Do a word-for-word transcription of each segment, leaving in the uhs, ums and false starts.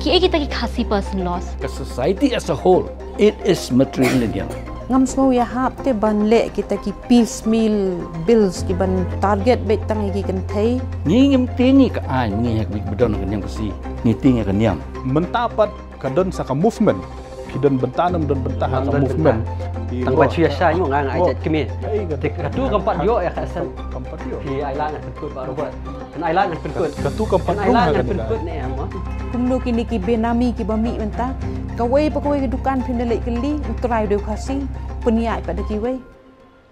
Ki ei kita ki Khasi personal laws? Ka society as a whole, it is material in India. Ngam sngew ïahap te ban leh kita ki piecemeal bills ki ban target beit tang ïa ki kynthei. Ngi ngim tieng ïa ka aiñ, ngi ha ka bit ba don ka niam Khasi, ngi tieng ïa ka niam. Mynta pat ka don sa ka movement. Ki don bynta nam don bynta ha ka movement. Tang ba shu ïa shai ngi nga nga ai jait kmie. Te ka tu kam pat ïoh ïa ka san. Kam pat ïoh. Ki ai la ngan pynkut baroh. Kan ai la ngan pynkut. Ka tu kam pat ïoh. Kan ai la ngan pynkut ne em. Kumno kine ki benami ki ba mih mynta. Kawei pa kawei ka dukan phin da leit kylli u trai u dei u Khasi. Pynïaid pat da kiwei.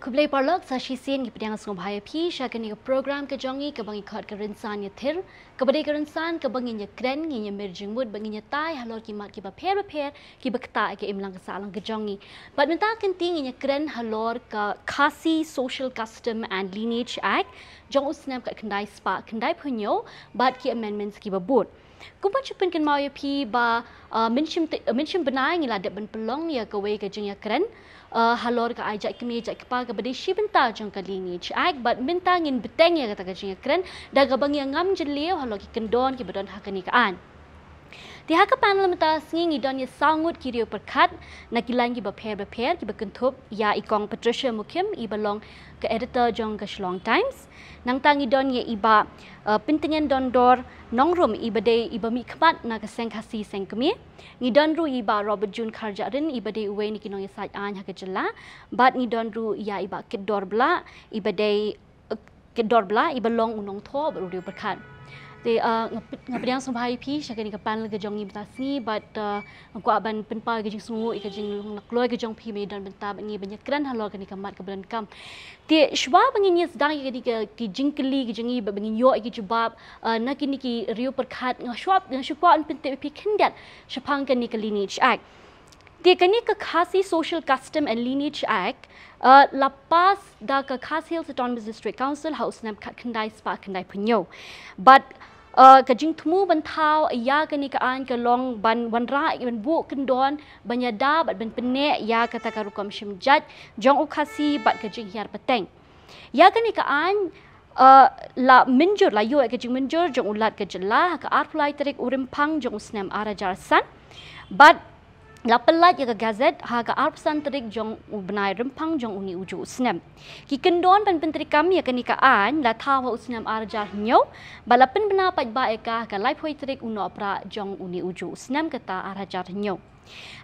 Khublei paralok, sa shisien ngi pdiang sngewbha ïa phi sha kane ka program ka jong ngi kaba ngi khot ka Rynsan Ïathir, kaba dei ka rynsan kaba ngin ïakren, ngin ïamir jingmut bad ngin ïatai halor ki mat kiba pher bapher kiba ktah ïa ka imlang ka sahlang ka jong ngi. Bad mynta ka kynti ngin ïakren halor ka Khasi Social Custom and Lineage Act jong u snem khatkhyndai spah khyndaiphew hynñiew bad ki amendments kiba bud. Kumba shu pynkynmaw ïa phi ba mynshim bnai ngi la dep ban pynlong ïa kawei ka jingïakren halor ka ai jait kmie jait kpa kaba dei shi bynta jong ka Lineage Act bad mynta ngin bteng ïa kata ka jingïakren da kaba ngi ngam jylliew halor ki kyndon kiba don ha kane ka aiñ. Te ha ka panel mynta sngi ngi don ïa saw ngut ki riewpyrkhat na ki lain kiba pher bapher kiba kynthup ïa i Kong Patricia Mukhim iba long ka editor jong ka Shillong Times. Nangta ngi don ïa i Bah Pyntngen Dondor Nongrum iba dei iba mihkhmat na ka Seng Khasi Seng Kmie. Ngi don ruh i Bah Robert June Kharjahrin iba dei uwei na ki nongïasaid aiñ ha ka jylla. Bad ngi don ruh ïa i Bah Kitdor Blah iba dei Kitdor Blah iba long u nongthoh bad u riewpyrkhat. Te nga pdiang sngewbha ïa phi sha kane ka panel ka jong ngi mynta sngi bad nga kwah ban pynpaw ïa ka jingsngewnguh ïa ka jinglong lakloi ka jong phi ba ïa don bynta bad ngi ban ïakren halor kane ka mat kaba donkam. Te shuwa ba ngin ïa sdang ïa kane ka ki jingkylli ki jong ngi bad ba ngin ïoh ïa ki jubab na kine ki riewpyrkhat nga shuwa nga shu kwah ban pyntip ïa phi khyndiat shaphang kane ka Lineage Act. Te kane ka Khasi Social Custom and Lineage Act la pass da ka Khasi Hills Autonomous District Council ha u snem khatkhyndai spah khyndaiphew hynñiew. Bad ka jingthmu ban thaw ïa kane ka aiñ ka long ban wanrah ban buh kyndon ban ïada bad ban pynneh ïa kata ka rukom shim jait jong u Khasi bad ka jinghiar pateng. Ïa kane ka aiñ la mynjur la ïoh ïa ka jingmynjur jong u Lat ka jylla ha ka arphew lai tarik u Rymphang jong u snem arhajar san. Bad la pyllait ïa ka gazette ha ka arphew san tarik jong u bnai Rymphang jong une ujuh u snem. Ki kyndon ban pyntreikam ïa kane ka aiñ la thaw ha u snem arhajar hynñiew bad la pynbna paidbah ïa ka ha ka laiphew tarik u Nohprah jong une ujuh u snem kata arhajar hynñiew.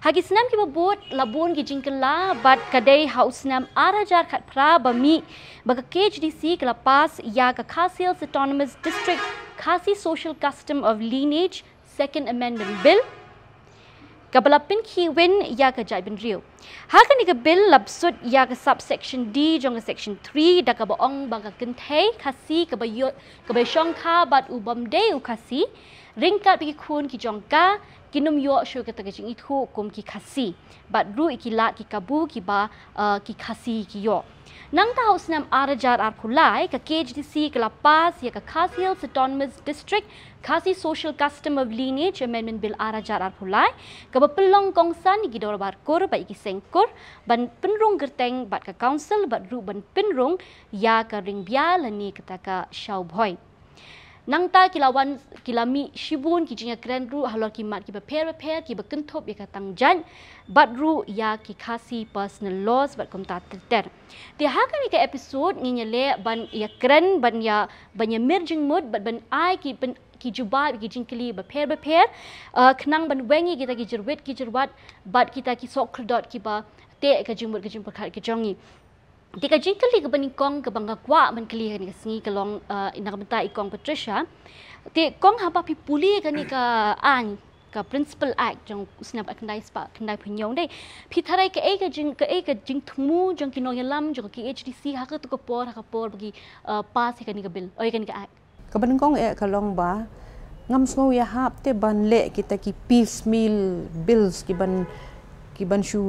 Ha ki snem kiba bud la bun ki jingkylla bad ka dei ha u snem arhajar khatphra ba mih ba ka K H D C ka la pass ïa ka Khasi Hills Autonomous District Khasi Social Custom of Lineage Second Amendment Bill kaba la pynkhih win ïa ka jaitbynriew. Ha kane ka bill la bsut ïa ka subsection D jong ka section three da kaba ong ba ka kynthei Khasi kaba ïoh kaba shongkha bad u bym dei u Khasi ryngkat bad ki khun ki jong ka kin ym ïoh shuh kata ka jingithuh kum ki Khasi bad ruh ïa ki lad ki kabu kiba ki Khasi ki ïoh. Nangta ha u snem arhajar arphew lai ka K H D C ka la pass ïa ka Khasi Hills Autonomous District Khasi Social Custom of Lineage Amendment Bill arhajar arphew lai kaba pynlong kongsan ïa ki dorbar kur bad ïa ki seng kur ban pynrung kyrteng bad ka council bad ruh ban pynrung ïa ka ring bia lane kata ka shaw bhoi. Nangta ki la wan ki la mih shibun ki jingïakren ruh halor ki mat kiba pher bapher kiba kynthup ïa ka tang jait bad ruh ïa ki Khasi personal laws bad kumta ter ter. Te ha kane ka episode ngin ïaleh ban ïakren ban ïa ban ïamir jingmut bad ban ai ki ban ki jubab ki jingkylli bapher bapher khnang ban weng ïa kita ki jyrwit ki jyrwat bad kita ki sohkhyrdot kiba teh ka jingmut ka jingpyrkhat ka jong ngi. Te ka jingkylli kaba nyngkong kaba nga kwah ban kylli ha kane ka sngi ka long na ka bynta i Kong Patricia. Te Kong haba phi pule kane ka aiñ ka Principal Act jong u snem khatkhyndai spah khyndaiphew hynñiew dei phi tharai kaei ka jing kaei ka jingthmu jong ki nongïalam jong ka K H D C ha katu ka por ha ka por ba ki pass ïa kane ka bill oi kane ka act. Kaba nyngkong eh ka long ba ngam sngew ïahap te ban leh kita ki piecemeal bills ki ban ki ban shu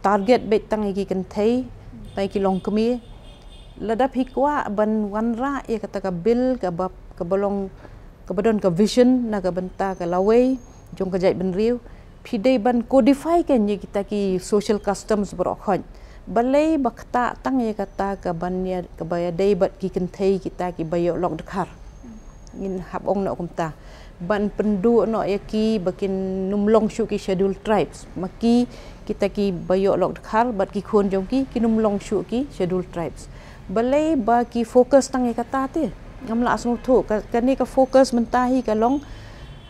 target beit tang ïa ki kynthei tang ïa ki longkmie. Lada phi kwah ban wanrah ïa kata ka bill kaba kaba long kaba don ka vision na ka bynta ka lawei jong ka jaitbynriew phi dei ban codify ka ïa kita ki social customs baroh khoit. Balei ba ktah tang ïa kata ka ban ïa ka ba ïa dei bad ki kynthei kita ki ba ïoh lok dkhar. Ngin hap ong noh kumta. Ban pynduh noh ïa ki ba kin ym long shuh ki scheduled tribes. Ma ki, kita ki ba ïoh lok dkhar bad ki khun jong ki, kin ym long shuh ki scheduled tribes. Balei ba ki focus tang ïa kata te? Ngam lah sngewthuh. Ka, kane ka focus mynta hi ka long,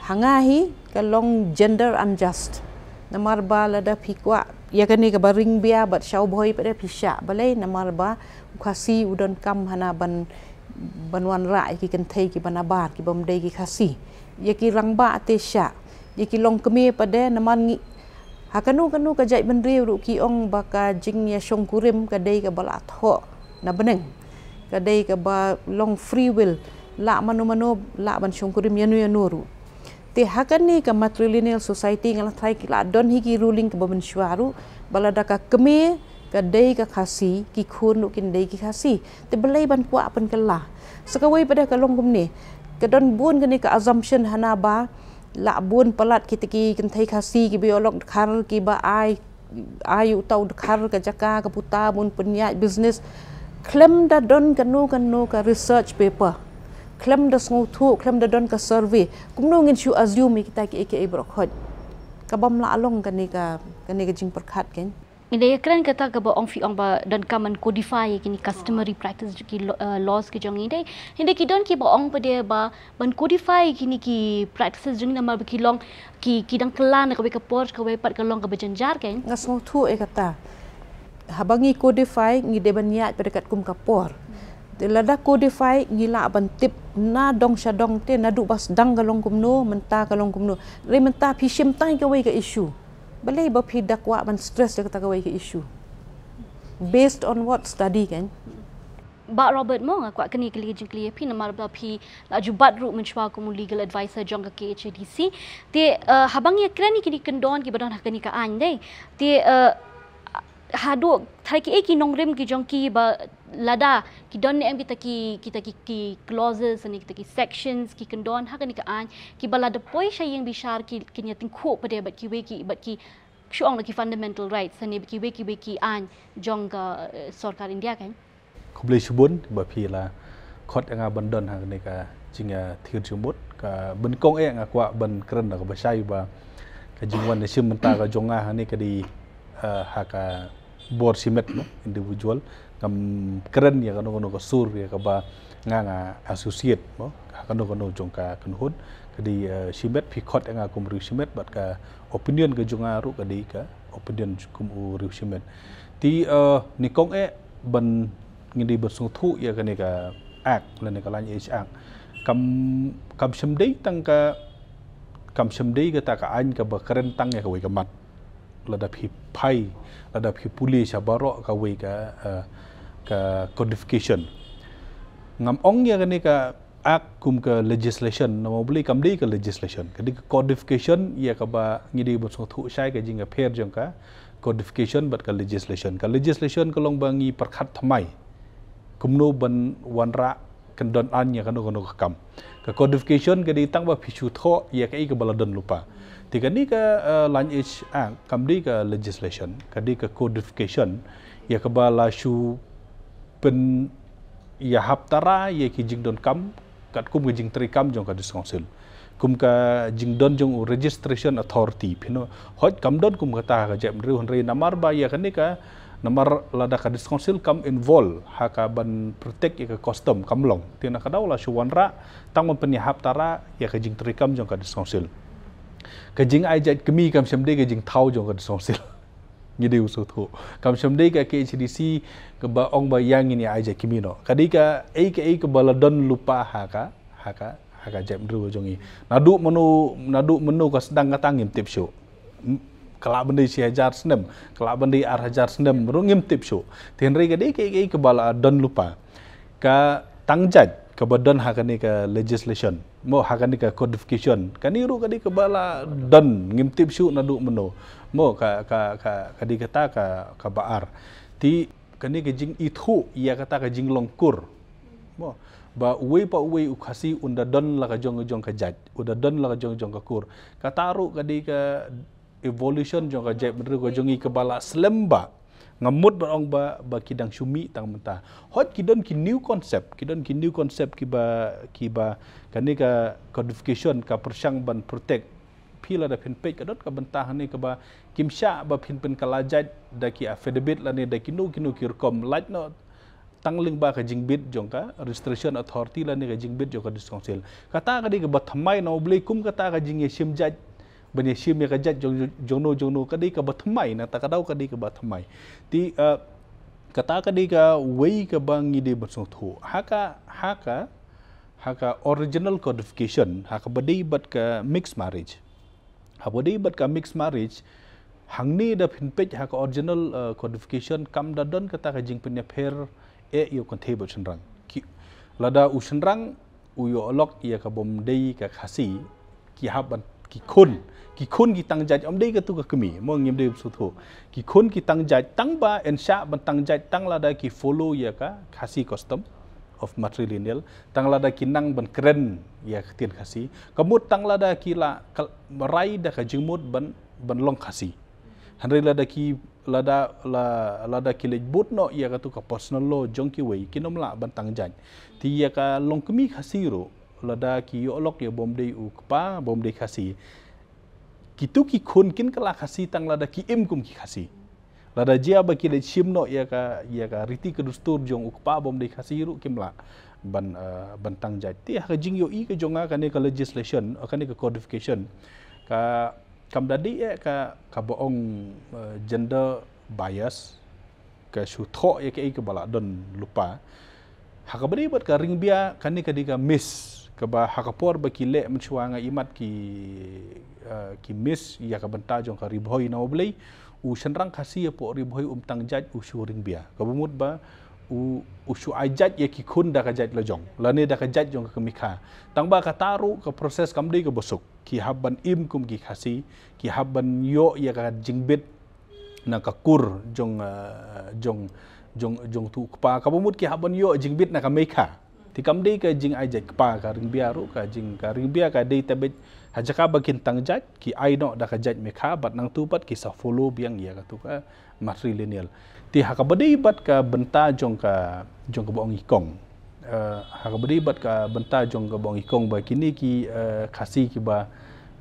ha nga hi ka long gender unjust. Namar ba lada phi kwah ïa kane kaba ring bia bad shaw bhoi pat de phi shah. Balei? Namar ba u Khasi u donkam hana ban, ban wanrah ïa ki kynthei kiba nabar, kibym dei ki Khasi. Ïa ki rangbah te shah. Ïa ki longkmie pat de, namar ngi, ha kano kano ka jaitbynriew ruh ki ong ba ka jingïashongkurim ka dei kaba la thoh na bneng. Ka dei kaba long free will. Lah mano mano lah ban shongkurim ïano ïano ruh. Te ha kane ka matrilineal society, nga la tharai ki la don hi ki ruling kaba mynshuwa ruh, ba lada ka kmie ka dei ka Khasi, ki khun ruh kin dei ki Khasi. Te balei ban kwah pynkylla? Sa kawei pat de ka long kumne. Ka don bun kane ka assumption hana ba lah bun palat kita ki kynthei Khasi kiba ïoh lok dkhar, kiba ai, ai uta u dkhar ka jaka ka puta ban pynïaid business. Khlem da don kano kano ka research paper, khlem da sngewthuh, khlem da don ka survey, kumno ngin shu assume ïa kita kiei kiei baroh khoit? Kabym lah long kane ka, kane ka jingpyrkhat, kan? Ngi dei kren kata kaba ong, phi ong ba donkam ban codify ïa kine customary practice ki lo-, eh, laws ki jong ngi, dei. Hynrei ki don kiba ong pat de ba ban codify ïa kine ki practices jong ngi namar ba ki long, ki, ki dang kylla na kawei ka por, kawei pat ka long kaba jynjar, kan? Nga sngewthuh ïa kata. Haba ngi codify, ngi dei ban ïaid pat de katkum ka por. Te lada codify, ngi lah ban tip na dong sha dong te, naduh ba sdang ka long kumno, mynta ka long kumno. Hynrei mynta phi shim tang ïa kawei ka issue. Balei ba phi da kwah ban stress ïa kata kawei ka issue? Based on what study, kan? Bah Robert mo, nga kwah kane ka jingkylli ïa phi namar ba phi la ju bat ruh mynshuwa kum u legal advisor jong ka K H A D C. Te, eh, haba ngi ïakren ïa kine ki kyndon kiba don ha kane ka aiñ, dei. Te, eh, haduh, tharai kiei ki nongrim ki jong ki ba lada ki don ne em kita ki, kita ki, ki clauses ne kita ki sections, ki kyndon ha kane ka aiñ, kiba lada poi sha ïing bishar ki, kin ïatyngkhuh pat de bad kiwei ki, bad ki, shu ong la ki fundamental rights ne bad kiwei kiwei ki aiñ jong ka, eh, sorkar India, kan? Khublei shibun ba phi la khot ïa nga ban don ha kane ka jingïathir jingmut. Ka ban kong eh nga kwah ban kren da kaba shai ba ka jingwan ïashim bynta ka jong nga hangne ka dei, eh, ha ka bor shimet, no, individual. Ngam kren ïa kano kano ka sur ïa kaba nga, nga associate, no, ha kano kano jong ka kynhun. Ka dei, eh, shimet, phi khot ïa nga kum u riew shimet bad ka opinion ka jong nga ruh ka dei ka opinion kum u riew shimet. Te, eh, nyngkong eh ban ngi dei ban sngewthuh ïa kane ka act lane ka Lineage Act. Kam, kam shym dei tang ka, kam shym dei kata ka aiñ kaba kren tang ïa kawei ka mat. Lada phi phai, lada phi pule sha baroh kawei ka, eh, ka codification. Ngam ong ïa kane ka act kum ka legislation, namar balei? Kam dei ka legislation. Ka dei ka codification ïa kaba ngi dei ban sngewthuh shai ka jingïapher jong ka codification bad ka legislation. Ka legislation ka long ba ngi pyrkhat thymmai kumno ban wanrah kyndon aiñ ïa kano kano ka kam. Ka codification ka dei tang ba phi shu thoh ïa kaei kaba la don lypa. Te kane ka, eh, Lineage Act kam dei ka legislation, ka dei ka codification ïa kaba la shu pynïahap tara ïa ki jingdonkam katkum ka jingtrei kam jong ka District Council. Kum ka jingdon jong u registration authority, phi, no, hooid kam don kum kata ha ka jaitbynriew, hynrei namar ba ïa kane ka, namar lada ka District Council kam involve ha ka ban protect ïa ka custom, kam long. Te na ka daw la shu wanrah tang ban pynïahap tara ïa ka jingtrei kam jong ka District Council. Ka jingai jait kmie kam shym dei ka jingthaw jong ka District Council. Ngi dei u sngewthuh. Kam shym dei ka K H A D C kaba ong ba ïa ngin ïa ai jait kmie, no. Ka dei kaei kaei kaba la don lypa ha ka, ha ka, ha ka jaitbynriew jong ngi. Naduh mano, naduh mano ka sdang kata ngim tip shuh. M-, ka lah ban dei shi hajar snem, ka lah ban dei ar hajar snem ruh ngim tip shuh. Te hynrei ka dei kaei kaei kaba la don lypa. Ka tang jait kaba don ha kane ka legislation, mo, ha kane ka codification, kane ruh ka dei kaba la don, ngim tip shuh naduh mano. Mo, ka, ka, ka, ka dei kata ka, kaba ar. Te kane ka jingithuh ïa kata ka jinglong kur, mo, ba uwei pa uwei u Khasi un da don la ka jong, jong ka jait, un da don la ka jong, jong ka kur. Kata ruh ka dei ka evolution jong ka jaitbynriew ka jong ngi kaba la slem bha. Nga mut ban ong ba, ba ki dang shu mih tang mynta. Hooid ki don ki new concept, ki don ki new concept kiba, kiba kane ka codification ka pyrshang ban protect. Phi lada phin peit ka don ka bynta hangne kaba kim shah ba phin pynkylla jait da ki affidavit lane da kino kino ki rukom, lait noh tang lyngba ka jingbit jong ka registration authority lane ka jingbit jong ka district council. Kata ka dei kaba thymmai na U Blei kum kata ka jingïashim jait, ban ïashim ïa ka jait jong, jongno jongno, ka dei kaba thymmai, na kata ka daw ka dei kaba thymmai. Te, uh, kata ka dei kawei kaba ngi dei ban sngewthuh. Ha ka, ha ka, ha ka original codification, ha kaba dei bad ka mixed marriage. Ha kaba dei bad ka mixed marriage, hangne da phin peit ha ka original, uh, codification, kam da don kata ka jingpynïapher eh ïa u kynthei bad shynrang. Ki, lada u shynrang u ïoh lok ïa ka bym dei ka Khasi, ki hap ban, ki khun, ki khun ki tang jait, ym dei katu ka kmie, mo, ngim dei sngewthuh. Ki khun ki tang jait, tang ba yn shah ban tang jait tang lada ki follow ïa ka Khasi custom of matrilineal, tang lada ki nang ban kren ïa ka ktien Khasi. Ka mut tang lada ki la, ka rai da ka jingmut ban, ban long Khasi. Hynrei lada ki, lada, la, lada ki leit bud noh ïa katu ka personal law jong kiwei, kin ym lah ban tang jait. Te ïa ka longkmie Khasi ruh, lada ki ïoh lok ïa bym dei u kpa, bym dei Khasi, kitu ki khun kin kylla Khasi tang lada ki im kum ki Khasi. Lada jia ba ki leit shim noh ïa ka, ïa ka riti ka dustur jong u kpa bym dei Khasi ruh kim lah ban, uh, ban tang jait. Te ha ka jingïohi ka jong nga, kane ka legislation, uh, kane ka codification, ka, kam da dei eh ka, kaba ong, uh, gender bias, ka shu thoh ïa kaei kaba la don lypa. Ha kaba dei bad ka Ringbia, kane ka dei ka miss, kaba ha ka por ba ki leh mynshuwa nga ïohi mat ki, uh, ki miss ïa ka bynta jong ka Ri Bhoi na U Blei, u shynrang Khasi hapoh Ri Bhoi um tang jait, u shu Ringbia. Kaba mut ba u, u shu ai jait ïa ki khun da ka jait la jong, lane da ka jait jong ka kmie kha. Tang ba kata ruh ka process kam dei kaba suk. Ki hap ban im kum ki Khasi, ki hap ban ïoh ïa ka jingbit na ka kur jong, uh, jong, jong, jong utu u kpa. Kaba mut ki hap ban ïoh jingbit na ka mei kha. Te kam dei ka jingai jait kpa ka Ringbia ruh, ka jing, ka Ringbia ka dei tang beit ha jaka ba kin tang jait, ki ai noh da ka jait mei kha, bad nangtu pat ki sa follow biang ïa katu ka matrilineal. Te ha kaba dei bad ka bynta jong ka, jong kaba ong i kong. Uh, ha kaba dei bad ka bynta jong kaba ong i kong ba kine ki, uh, Khasi kiba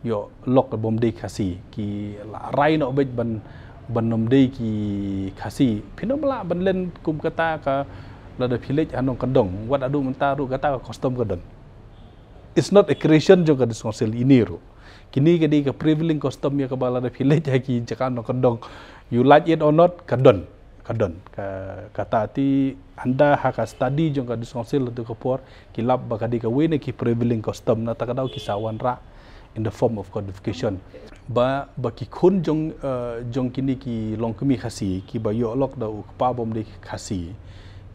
ïoh lok bym dei Khasi, ki la rai noh beit ban, ban ym dei ki Khasi. Phin ym lah ban len kum kata ka, lada phi leit ha nongkyndong, wat haduh mynta ruh kata ka custom ka don. It's not a creation jong ka District Council ine ruh. Kine ka dei ka prevailing custom ïa kaba lada phi leit ha ki jaka nongkyndong, you like it or not, ka don. Ka don. Ka, kata te ynda ha ka study jong ka District Council ha katu ka por, ki lap ba ka dei kawei na ki prevailing custom, na kata ka daw ki sa wanrah in the form of codification. Ba, ba ki khun jong, uh, jong kine ki longkmie Khasi, kiba ïoh lok da u kpa bym dei Khasi,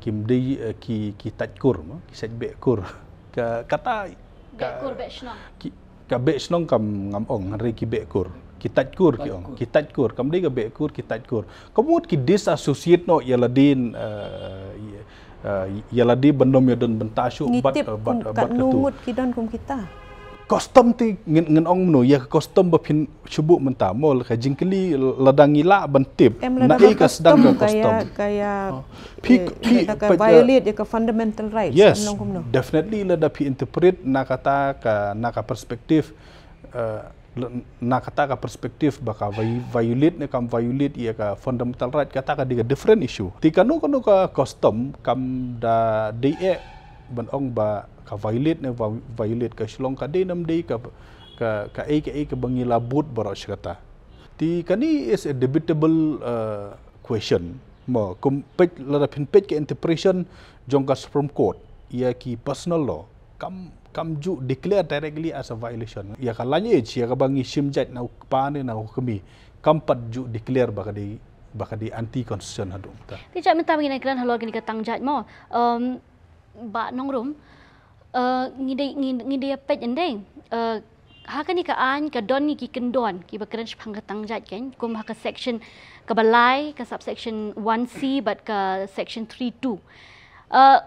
kim dei, uh, ki, ki tait kur, mo, ki sait beh kur. Ka, kata, ka, beh kur, beh shnong. Ki, ka beh shnong kam ngam ong, hynrei ki beh kur. Ki tait kur ki ong, ki tait kur. Kam dei ka beh kur, ki tait kur. Ka mut ki disassociate noh ïa lade, uh, ïa, uh, ïa lade ban ym ïa don bynta shuh bad, uh, bad, uh, bad katu. Ngut ki don kum kita. Custom te ngin, ngin ong mano, ïa ka custom ba phin shu buh mynta, mo, ka jingkylli lada ngi lah ban tip. Em, lada na ei ka sdang ka custom. Ka ïa, ka ïa, oh. Phi, eh, phi, ka violate ïa ka fundamental rights. Yes, definitely lada phi interpret na kata ka, na ka perspective, eh, na kata ka perspective ba ka vi-, violate ne kam violate ïa ka fundamental right, kata ka dei ka different issue. Te kano kano ka custom kam da dei eh ban ong ba ka violate ne va-, violate, ka shlong ka dei ne ym dei, ka, ka, kaei kaei kaba ngi la bud baroh shi katta. Te kane is a debatable, uh, question. Mo, kum peit, lada phin peit ka interpretation jong ka Supreme Court ïa ki personal law, kam, kam ju declare directly as a violation. Ïa ka lineage, ïa kaba ngi shim jait na u kpa ne na u kmie, kam pat ju declare ba ka dei, ba ka dei anti constitution haduh mynta. Te jait mynta ba ngi nang kren halor kane ka tang jait, mo, um, Bah Nongrum, uh, ngi dei, ngi, ngi dei ïa peit ynda, uh, ha kane ka aiñ ka don ngi ki kyndon kiba kren shaphang ka tang jait, kan, kum ha ka section kaba lai, ka subsection one C bad ka section three two. Uh,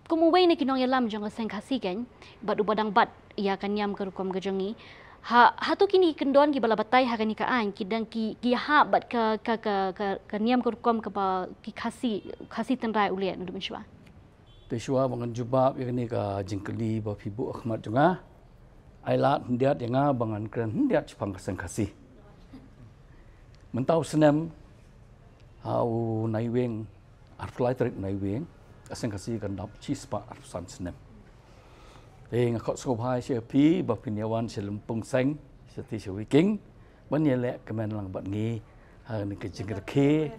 kum uwei na ki nongïalam jong ka seng Khasi, kan, bad uba dang bat ïa ka niam ka rukom ka jong ngi, Ha, hato kine ki kyndon kiba la batai ha kane ka aiñ, ki dang ki, ki hap bad ka, ka, ka, ka, ka niam ka rukom kaba ki Khasi, Khasi tynrai u leh naduh mynshwa? Te shuwa ba ngan jubab ïa kane ka jingkylli ba phi buh ha khmat jong nga, ai lad khyndiat ïa nga ba ngan kren khyndiat shaphang ka seng Khasi. Mynta u snem, ha u Naiwieng, arphew lai tarik u Naiwieng, ka seng Khasi kan dap shispah arphew san snem. Te nga khot sngewbha ïa phi ba phin ïa wan sha Lympung Seng, sha T C Wiking, ban ïa leh kmen lang bad ngi ha kane ka jingrakhe.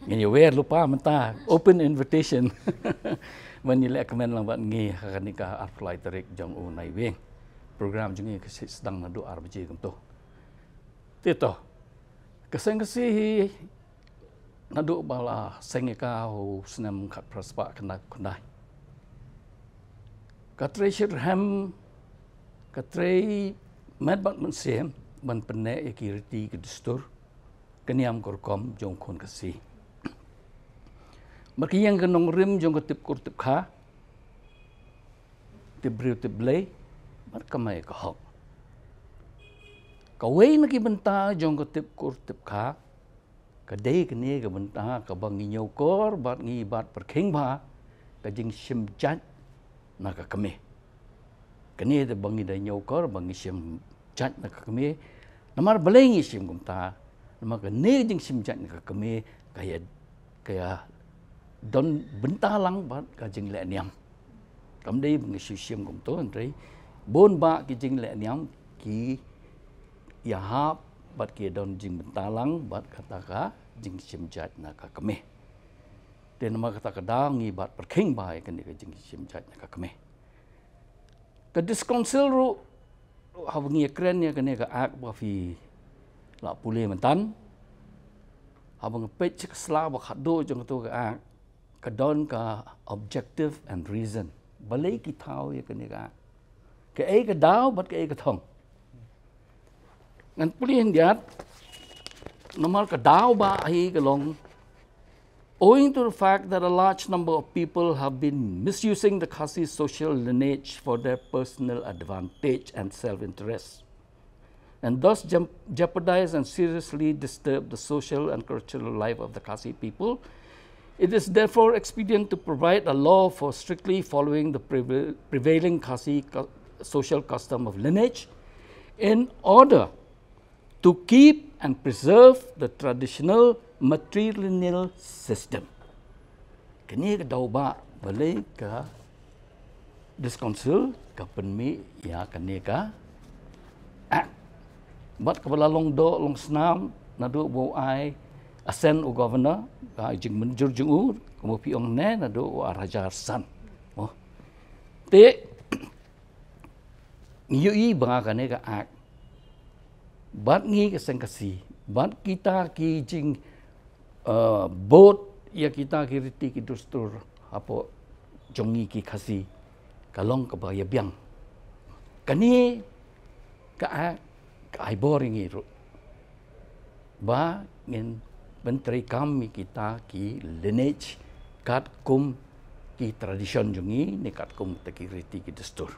Ngin ïa wer lypa mynta, open invitation. Ban ïa leh kmen lang bad ngi ha kane ka arphew lai tarik jong u Naiwieng. Program jong ngi ka sdang naduh ar baje kumto. Te to, ka seng Khasi hi, naduh ba la seng ïa ka ha u snem khatphra spah khyndai phew khyndai, ka trei shitrhem, ka trei met bad mynsiem ban pynneh ïa ki riti ki dustur, ka niam ka rukom jong u khun Khasi. Bad ka ïeng ka nongrim jong ka tip kur tip kha, tip briew tip Blei, bad kamai ka hok. Kawei na ki bynta jong ka tip kur tip kha, ka dei kane ka bynta kaba ngi ñiewkor bad ngi bat pyrkhing bha, ka jingshim jait na ka kmie. Kane te ba ngi da ñiewkor ba ngi shim jait na ka kmie. Namar balei ngi shim kumta? Namar kane ka jingshim jait na ka kmie ka ïa, ka ïa don bynta lang bad ka jingleh niam. Kam dei ba ngi shu shim kumto, hynrei bun bah ki jingleh niam ki ïahap bad ki don jingbynta lang bad kata ka jingshim jait na ka kmie. Te namar kata ka daw ngi bat pyrkhing bha ïa kane ka jingshim jait na ka kmie. Ka District Council ruh, haba ngi ïakren ïa kane ka Act ba phi la pule mynta, haba nga peit sha ka sla ba khatduh jong kato ka Act, ka don ka objective and reason. Balei ki thaw ïa kane ka Act? Kaei ka daw bad kaei ka thong? Ngan pule khyndiat, namar ka daw bah hi ka long, owing to the fact that a large number of people have been misusing the Khasi social lineage for their personal advantage and self-interest, and thus jam-, jeopardize and seriously disturb the social and cultural life of the Khasi people, it is therefore expedient to provide a law for strictly following the preva-, prevailing Khasi cu-, social custom of lineage in order to keep and preserve the traditional matrilineal system. Kane ka daw bah, balei ka District Council ka pynmih ïa kane ka Act. Bad kaba la long doh long snam naduh ba u ai assent u Governor, ka jingmynjur jong u, kumba phi ong ne, naduh u ar hajar san. Oh. Te, ngi ïohi ba kane ka Act, bad ngi ka Seng Khasi, bad kita ki jing, eh, bud ïa kita ki riti ki dustur hapoh jong ngi ki Khasi, ka long kaba ïa biang. Kane ka Act ka ai bor ïa ngi ruh ba ngin pyntreikam ïa kita ki lineage katkum ki tradition jong ngi ne katkum kita ki riti ki dustur.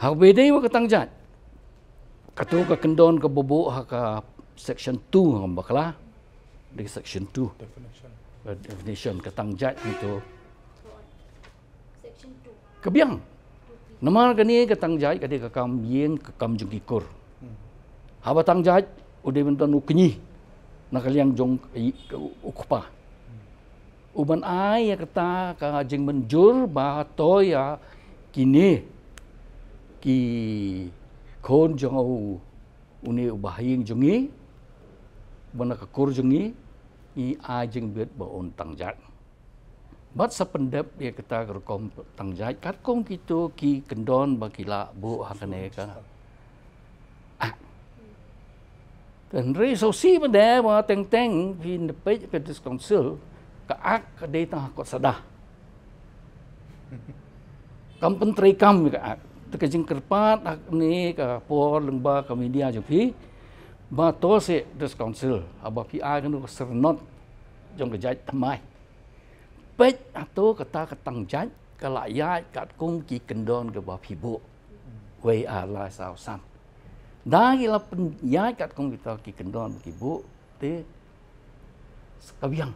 Ha kaba ïadei bad ka tang jait, kato ka kyndon kaba buh ha ka section two, ngam bakla, dei section two. Definition. Eh, definition ka tang jait ngi to. Ka biang. Namar kane ka tang jait ka dei ka kam ïing, ka kam jong ki kur. Hmm. Haba tang jait u dei ban don u kñi na ka liang jong i, u kpa. Hmm. U ban ai ïa kata ka jingmynjur ba to ïa kine ki khun jong u, une u bahaïing jong ngi, ba na ka kur jong ngi, ngi ai jingbit ba un tang jait. Bad sa pyndep ïa kata ka rukom tang jait katkum kito ki kyndon ba ki la buh ha kane ka Act. Hynrei sngewsih ba dei ba teng teng phin da peit ka District Council, ka Act ka dei tang ha kot sadah. Kam pyntreikam ïa ka Act. Te ka jingkyrpad ha kane ka por lyngba ka media jong phi, ba to seh District Council, haba phi ai kano ka syrnod jong ka jait thymmai, peit hato kata ka tang jait ka la ïaid katkum ki kyndon kaba phi buh. Wei ar lai saw san. Da ki la pynïaid katkum kita ki kyndon ki buh te ka biang.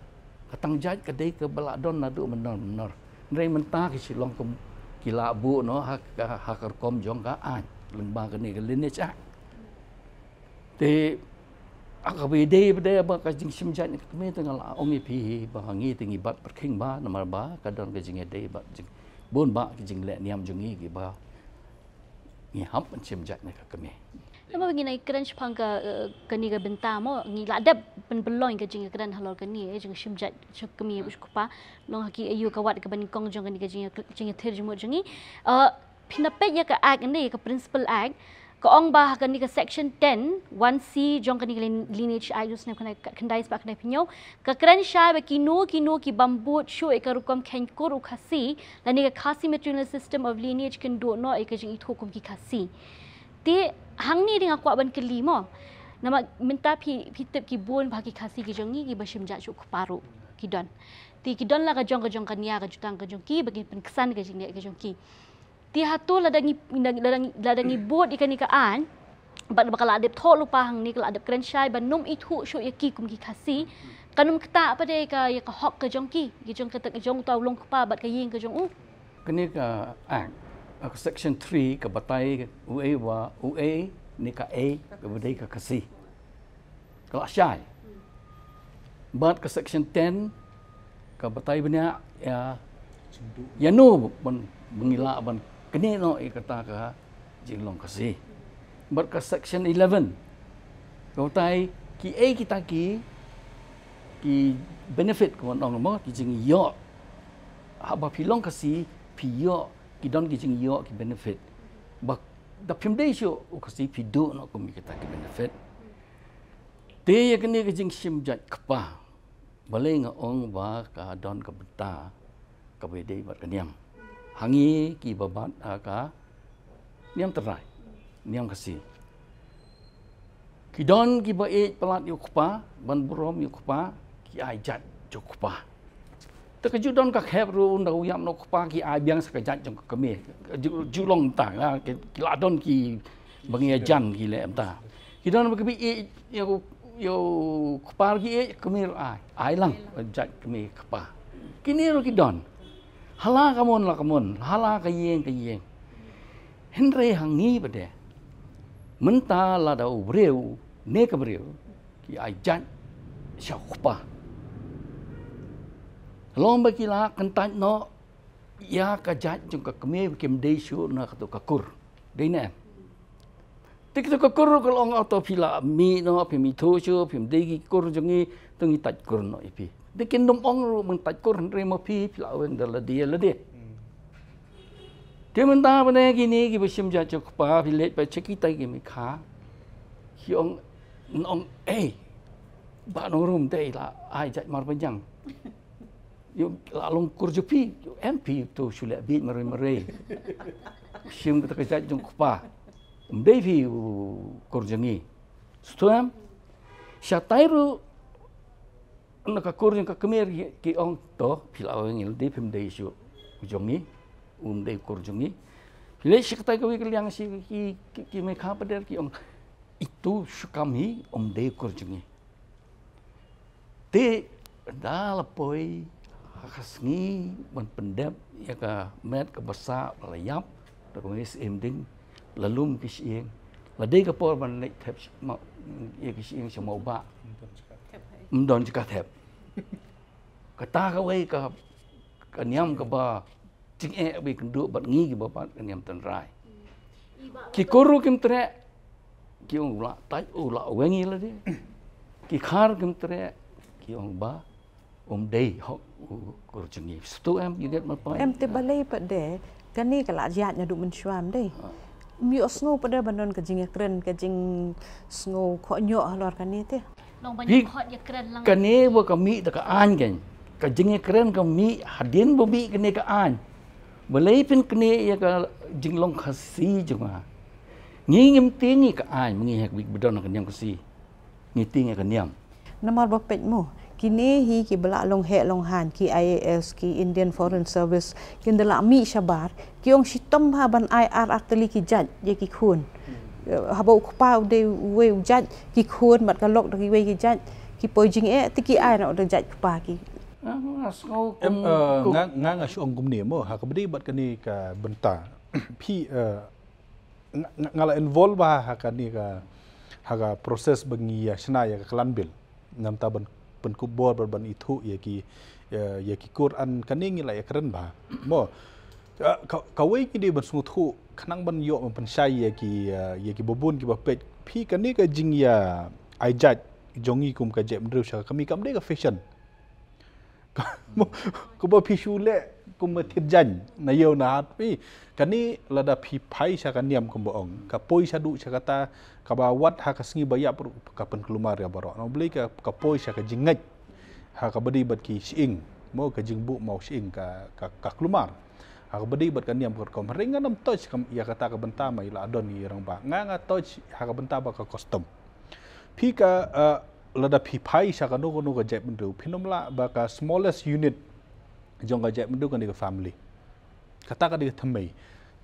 Ka tang jait ka dei kaba la don naduh mynnor mynnor. Hynrei mynta ki shu long kum ki la buh noh ha ka, ha ka rukom jong ka aiñ lyngba kane ka Lineage Act. Te ha kaba ïadei bad ka jingshim jait na ka kmie te nga la ong ïa phi ba ngi te ngi bat pyrkhing bha namar ba ka don ka jingïadei bad jing bun bah ki jingleh niam jong ngi kiba ngi hap ban shim jait na ka kmie. Namar ngi nai kren shaphang ka, eh, kane ka bynta mo, ngi la dep pynbeit ka jingkren halor kane, eh, jingshim jait sha ka kmie bad sha ka kpa. Long ha ki aïu ka wat kaba nyngkong jong kane ka jing, jingïathir jingmut jong ngi. Eh, phin da peit ïa ka act ne, ka Principal Act, ka ong ba ha kane ka section ten, one C jong kane ka Lin-, Lineage Act, u snem khyndai, khyndai spah khyndai phew hynñiew, ka kren shai ba kino kino ki bym bud shuh ïa ka rukom kheiñ kur u Khasi, lane ka Khasi matrilineal system of lineage kin duh noh ïa ka jingithuh kum ki Khasi. Te hangne te nga kwah ban kylli mo. Namar mynta phi, phi tip ki bun bah ki Khasi ki jong ngi kiba shim jait sha u kpa ruh ki don. Te ki don la ka jong ka jong ka nia ka jutang ka jong ki ba kin pynksan ka jingleh ka jong ki. Te hato lada ngi, lada ngi, lada ngi bud ïa kane ka aiñ bad ba ka la dep thoh lypa hangne, ka la dep kren shai ban ym ithuh shuh ïa ki kum ki Khasi, kan ym ktah pat de ka, ïa ka hok ka jong ki, ka jong kata, ka jong uta u long kpa bad ka ïing ka jong u. Kane ka act, ka section three ka batai uei ba uei ne kaei kaba dei ka Khasi. Ka la shai. Bad ka section ten ka batai bniah ïa, ïano ban, ban ngi lah ban knieh noh ïa kata ka jinglong Khasi. Bad ka section eleven ka batai kiei kita ki, ki benefit, ka ban ong mo, ki jingïoh. Haba phi long Khasi phi ïoh, ki don ki jingïoh, ki benefit. Ba da phim dei shuh u Khasi phi duh noh kum ïa kita ki benefit. Te ïa kane ka jingshim jait kpa, balei nga ong ba ka don ka bynta kaba ïadei bad ka niam. Ha ngi kiba bat ha ka niam tynrai, niam Khasi, ki don kiba ïeit palat ïa u kpa, ban burom ïa u kpa, ki ai jait jong u kpa. Te ka ju don ka khep ruh, ynda u ïap noh u kpa ki ai biang sa ka jait jong ka kmie. Ju, ju long ta, ha, ki, ki la don kiba ngi ïajan ki leh mynta. Ki don ba kiba ïeit ïa u, ïa u kpa ki ïeit, kmie ruh ai, ai lang jait kmie kpa. Kine ruh ki don. Ha la ka mon la ka mon, ha la ka ïing ka ïing. Hynrei ha ngi pat de, mynta lada u briew ne ka briew ki ai jait sha u kpa, long ba ki la kyntait noh ïa ka jait jong ka kmie, kim dei shuh na kato ka kur. Dei ne em? Te kato ka kur ruh ka la ong, "Ato phi la mih noh, phim ithuh shuh, phim dei ki kur jong ngi, to ngi tait kur noh ïa phi." Te kin ym ong ruh ban tait kur, hynrei ma phi, phi la weng da lade lade. Te mynta pat de kine kiba shim jait sha u kpa, phi leit pat sha kitai ki mei kha, ki ong, ong, "Ei, Bah Nongrum, dei la ai jait marpynjang. Ïoh la long kur jong phi, ïoh em phi to shu leh bieit marwei marwei. Shim kata ka jait jong u kpa. Ym dei phi u kur jong ngi." Sngewthuh em? Shatai ruh na ka kur jong ka kmie ki, ki ong, "To phi la weng ïa lade, phim dei shuh u jong ngi, um dei kur jong ngi." Phi leit sha katai kawei ka liang, sha ki, ki, ki mei kha pat de ki ong, "Itu shu kam hi, um dei kur jong ngi." Te da la poi ha ka sngi ban pyndep ïa ka met kaba sah ba la ïap da ka Mei Syiem Ding, la lum ki shyieng. La dei ka por ban leit thep sh-, ma-, ïa ki shyieng sha Mawbah. Ym don jaka thep. Kata kawei ka, ka niam kaba jingeh ba ïakynduh bad ngi kiba bat ka niam tynrai. Ki kur ruh kim treh, ki ong, "U la tait, u la weng ïa lade." Ki khar kim treh, ki ong ba um dei hok u kur jong ngi. Sngewthuh em, you get my point? Em, te balei pat de, kane ka la ïaid naduh mynshuwa em dei. Ym ïohsngew pat de ban don ka jingïakren, ka jingsngew khohñioh halor kane te. Long ban ïa khot ïakren lang. Kane ba ka mih da ka aiñ kan. Ka jingïakren ka mih hadien ba mih kane ka aiñ. Balei phin knieh ïa ka jinglong Khasi jong nga? Ngi ngim tieng ïa ka aiñ, ma ngi heh bad ba don ha ka niam Khasi. Ngi tieng ïa ka niam. Namar ba peit mo, kine hi kiba la long heh long haiñ, ki I A S, ki Indian Foreign Service, kin da la mih shabar, ki ong shitom bha ban ai ar ar tylli ki jait ïa ki khun. Haba u kpa u dei uwei u jait, ki khun bad ka lok da kiwei ki jait, ki poi jingeh, te ki ai noh da jait kpa ki. Em, nga nga nga shu ong kumne mo, ha kaba dei bad kane ka bynta. Phi, nga la involve bha ha kane ka, ha ka process ba ngi ïa shna ïa ka clan bill. Namar ta ban pynkup bor ban ithuh ïa ki, ïa ki kur, kane ngi la ïakren bha mo. Kawei ngi dei ban sngewthuh khnang ban ïoh ban pynshai ïa ki, ïa ki babun ki bapeit. Phi, kane ka jingïa ai jait jong ngi kum ka jaitbynriew sha ka kmie kam dei ka fashion. Kaba phi shu leh kum ba thied jaiñ na ïew na hat phi. Kane lada phi phai sha ka niam kumba ong, ka poi shaduh sha kata, kaba wat ha ka sngi ba ïap ruh ka pynkulmar ïa baroh. Na U Blei ka, ka poi sha ka jingngeit ha kaba dei bad ki shyieng mo, ka jingbuh maw shyieng ka, ka, ka kulmar. Ha kaba dei bad ka niam ka rukom. Hynrei ngam touch ïa kata ka bynta, ma i la don i rangbah. Nga nga touch ha ka bynta ba ka custom. Phi ka, lada phi phai sha kano kano ka jaitbynriew, phin ym lah ba ka smallest unit jong ka jaitbynriew kane ka family. Kata ka dei ka thymmei.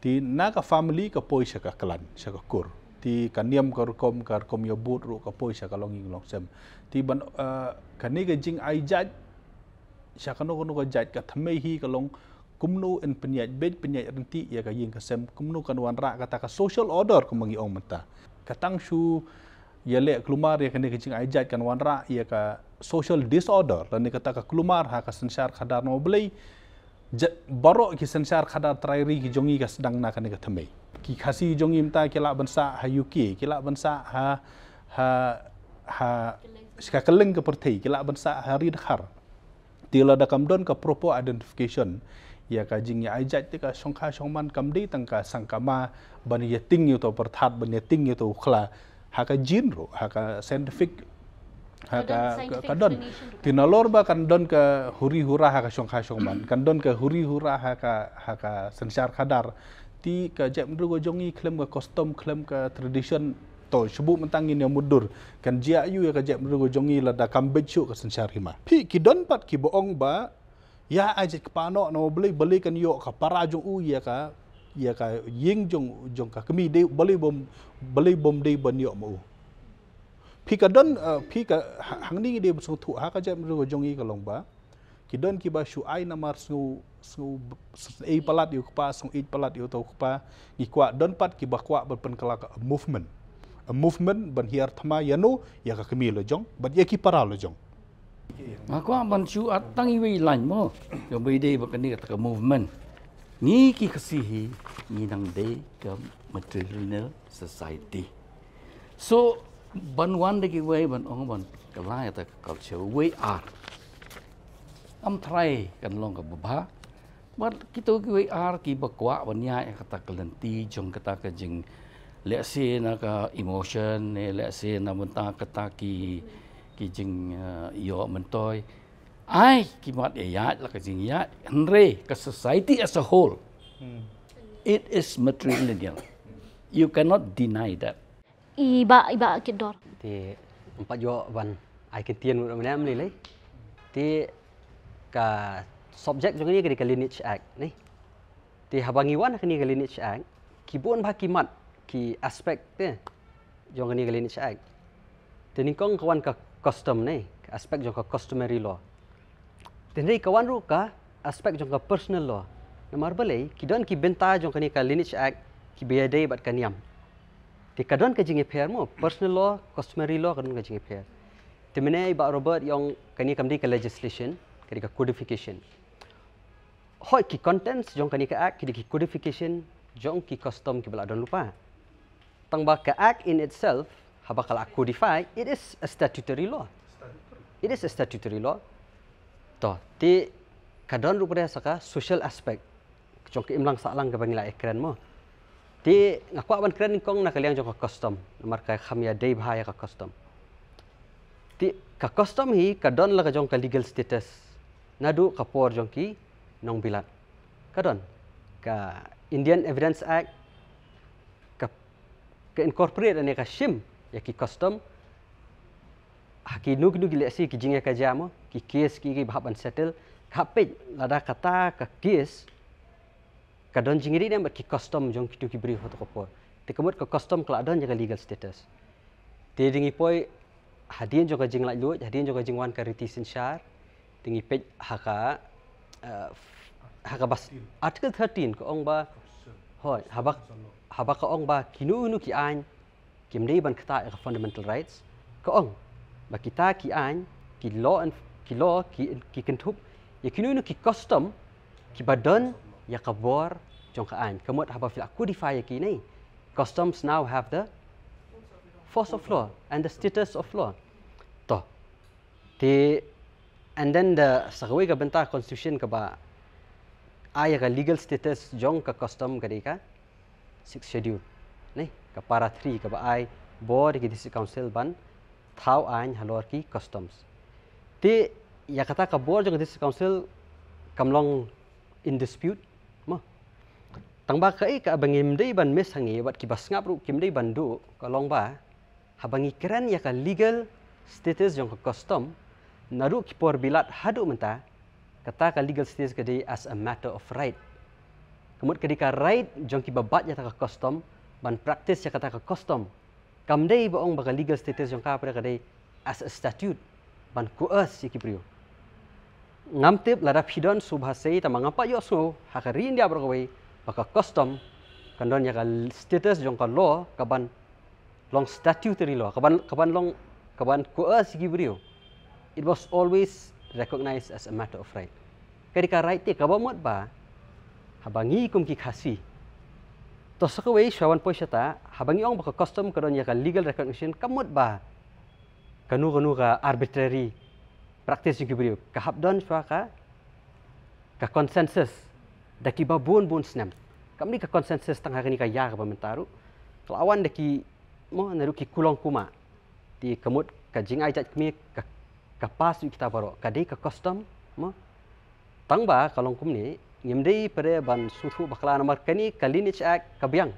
Te na ka family ka poi sha ka clan, sha ka kur. Te ka niam ka rukom, ka rukom ïa bud ruh ka poi sha ka longïing longsem. Te ban, kane ka jingai jait sha kano kano ka jait, ka thymmei hi ka long kumno yn pynïaid beit pynïaid ryntih ïa ka ïing ka sem, kumno kan wanrah kata ka social order kumba ngi ong mynta. Ka tang shu ïaleh kulmar ïa kane ka jingai jait kan wanrah ïa ka social disorder lane kata ka kulmar ha ka synshar khadar. Na U Blei baroh ki synshar khadar trai ri ki jong ngi ka sdang na kane ka thymmei. Ki Khasi jong ngi mynta ki lah ban sah ha U K, ki lah ban sah ha, ha, ha ka kylleng ka pyrthei, ki lah ban sah ha ri dkhar. Te lada kam don ka proper identification ïa ka jingïa ai jait, te ka shongkha shongman kam dei tang ka sangkama ban ïating ïa uto u pyrthat, ban ïating ïa uto u khla. Ha ka gene ruh, ha ka scientific, ha ka, ka don. Te nalor ba kan don ka huri hura ha ka shongkha shongman, kan don ka huri hura ha ka, ha ka synshar khadar. Te ka jaitbynriew ka jong ngi khlem ka custom, khlem ka tradition, to shu buh mynta ngin ïa mutdur. Kan jia aiu ïa ka jaitbynriew ka jong ngi lada kam beit shuh ka synshar hima. Phi, ki don pat kiba ong ba ïa ai jait kpa noh, namar balei, balei kan ïoh ka para jong u ïa ka, ïa ka ïing jong, jong ka kmie, dei balei bym, balei bym dei ban ïoh ma u. Phi, ka don, phi, ka hangne ngi dei ban sngewthuh ha ka jaitbynriew ka jong ngi ka long ba ki don kiba shu ai namar sngew, sngew ei palat ïa u kpa, sngew ïeit palat ïa uto u kpa. Ngi kwah, don pat kiba kwah ban pynkylla ka movement. Movement ban hiar thma ïano, ïa ka kmie la jong bad ïa ki para la jong. Nga kwah ban shu ap tang iwei i lain mo, kaba ïadei bad kane kata ka movement. Ngi ki Khasi hi ngi nang dei ka matrilineal society. So ban wan da kiwei ban ong ban kylla ïa kata ka culture, wei ar. Ym trai kan long kaba bha. Bad kito kiwei ar kiba kwah ban ïaid ïa kata ka lynti jong kata ka jing, lehse na ka emotion ne lehse na bynta kata ki, ki jing, ïoh myntoi. Ai ki mat ïaid la ka jingïaid, hynrei ka society as a whole, it is matrilineal. You cannot deny that. I Bah, i Bah Kitdor. Te ym pat ïoh ban ai kyntien mut mynne, ym lei lei. Te ka subject jong ngi ka dei ka Lineage Act ne. Te haba ngi wan ha kane ka Lineage Act, ki bun bha ki mat, ki aspect te jong kane ka Lineage Act. Te nyngkong ka wan ka custom ne, ka aspect jong ka customary law. Te hynrei ka wan ruh ka aspect jong ka personal law. Namar balei, ki don ki bynta jong kane ka Lineage Act kiba ïadei bad ka niam. Te ka don ka jingïapher mo, personal law, customary law, ka don ka jingïapher. Te mynne i Bah Robert i ong kane kam dei ka legislation, ka dei ka codification. Hooid, ki contents jong kane ka Act ki dei ki codification jong ki custom kiba la don lypa. Tangba ka Act in itself, haba ka la codify, it is a statutory law. It is a statutory law. To, te ka don ruh pat sa ka social aspect jong ka imlang sahlang kaba ngi la ïakren mo. Te nga kwah ban kren nyngkong na ka liang jong ka custom, namar ka kham ïadei bha ïa ka custom. Te ka custom hi ka don la ka jong ka legal status naduh ka por jong ki nongbilat. Ka don ka Indian Evidence Act, ka, ka incorporate ne ka shim ïa ki custom ha kino kino ki, lehse ki jingïakajia mo, ki case ki, ki ba hap ban settle, ka hap peit lada kata ka case ka don jingïadei ne em bad ki custom jong kito ki briew ha kato ka por. Te ka mut ka custom ka la don ïa ka legal status. Te dang ïa poi hadien jong ka jinglaitluid, hadien jong ka jingwan ka riti synshar, dang ïa peit ha ka, eh, ha ka bas Article thirteen ka ong ba, hoi, haba, haba ka ong ba kino kino ki aiñ kim dei ban ktah ïa ka fundamental rights, ka ong ba kita ki aiñ, ki law and ki law, ki, ki kynthup ïa kino kino ki custom kiba don ïa ka bor jong ka aiñ. Ka mut haba phi la codify ïa ki ne, customs now have the force of law and the status of law. To. Te, and then the, sa kawei ka bynta constitution kaba ai ïa ka legal status jong ka custom ka dei ka sixth schedule. Ne, ka para three kaba ai bor ïa ki district council ban thaw aiñ halor ki customs. Te, ïa kata ka bor jong ka district council kam long in dispute, mo. Tang ba kaei kaba ngim dei ban miss hangne, bad kiba sngap ruh kim dei ban duh, ka long ba haba ngi kren ïa ka legal status jong ka custom, naduh ki por bilat haduh mynta, kata ka legal status ka dei as a matter of right. Ka mut ka dei ka right jong kiba bat ïa kata ka custom ban practice ïa kata ka custom. Kam dei ba ong ba ka legal status jong ka pat ka dei as a statute ban coerce ïa ki briew. Ngam tip lada phi don sngewbha sei, tangba ngam pat ïohsngew ha ka ri India baroh kawei ba ka custom kan don ïa ka status jong ka law kaban long statutory law, kaban, kaban long, kaban coerce ïa ki briew. It was always recognized as a matter of right. Ka dei ka right te, kaba mut ba haba ngi kum ki Khasi, to sa kawei shuwa ban poi shata, haba ngi ong ba ka custom ka don ïa ka legal recognition, ka mut ba kano kano ka arbitrary practice jong ki briew, ka hap don shuwa ka, ka consensus da kiba bun bun snem. Kam dei ka consensus tang ha kane ka ïa kaba mynta ruh, ka la wan da ki, mo, naduh ki kulong kumah. Te ka mut ka jingai jait kmie ka, ka pass ïa kita baroh, ka dei ka custom, mo. Tangba ka long kumne, ngim dei pat ban sngewthuh bakla namar kane ka Lineage Act ka biang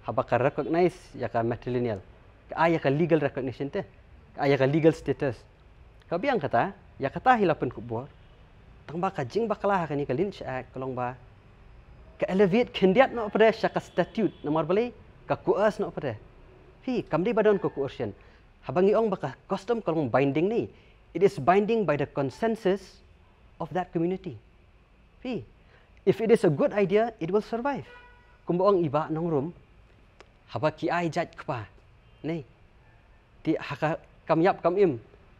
haba ka recognize ïa ka matrilineal, ka ai ïa ka legal recognition te, ka ai ïa ka legal status. Ka biang kata, ïa kata hi la pynkup bor. Tangba ka jingbakla ha kane ka Lineage Act ka long ba ka elevate khyndiat noh pat sha ka statute, namar balei, ka coerce noh pat. Phi, kam dei ba don ka coercion. Haba ngi ong ba ka custom ka long binding ne, it is binding by the consensus of that community. Phi, if it is a good idea, it will survive. Kumba ong i Bah Nongrum, haba ki ai jait kpa, ne, te ha ka kam ïap kam im,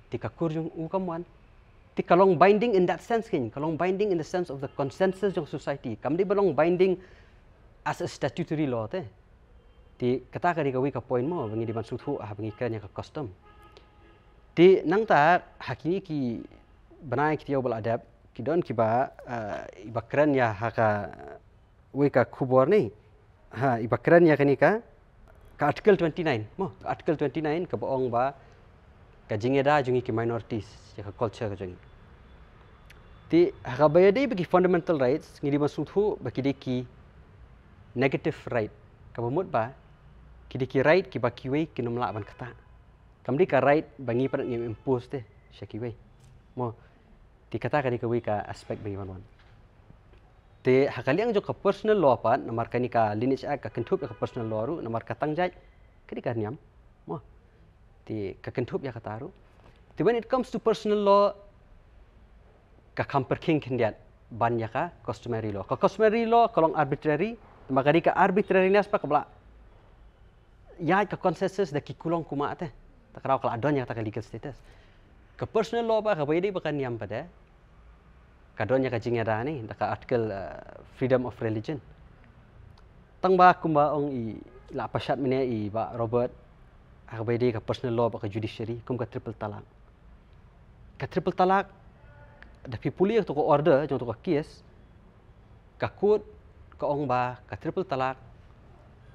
te ka kur jong u kam wan. Te ka long binding in that sense, kin, ka long binding in the sense of the consensus jong society. Kam dei ba long binding as a statutory law te. Te kata ka dei kawei ka point, mo, ba ngi dei ban sngewthuh haba ngi kren ïa ka custom. Te nangta ha kine ki bnai ki taïew ba la dep, ki don kiba, eh, iba kren ïa ha kawei ka khubor ne, ha, iba kren ïa kane ka, ka Article twenty-nine, mo, ka Article twenty-nine kaba ong ba ka jingïada jong ngi ki minorities ïa ka culture ka jong ngi. Te ha kaba ïadei bad ki fundamental rights, ngi dei ban sngewthuh ba ki dei ki negative right, kaba mut ba ki dei ki right kiba kiwei kin ym lah ban ktah. Kam dei ka right ba ngi pat ngim impose te sha kiwei, mo. Te kata ka dei kawei ka aspect ba ngi ban wan. Te ha ka liang jong ka personal law pat, namar kane ka Lineage Act ka kynthup ïa ka personal law ruh, namar ka tang jait ka dei ka niam, mo. Te ka kynthup ïa kata ruh. Te when it comes to personal law, ka kham pyrkhing khyndiat ban ïa ka customary law. Ka customary law ka long arbitrary, namar ka dei ka arbitrariness pat kaba la ïaid ka consensus da ki kulong kumah te, ta ka daw ka la don ïa kata ka legal status. Ka personal law pat kaba ïadei bad ka niam pat de, ka don ïa ka jingïada ne da ka article, eh, freedom of religion. Tangba kumba ong i la pashat mynne i Bah Robert, ha kaba ïadei ka personal law bad ka judiciary, kum ka triple talaq. Ka triple talaq, da phi pule ïa kato ka order jong kato ka case, ka court ka ong ba ka triple talaq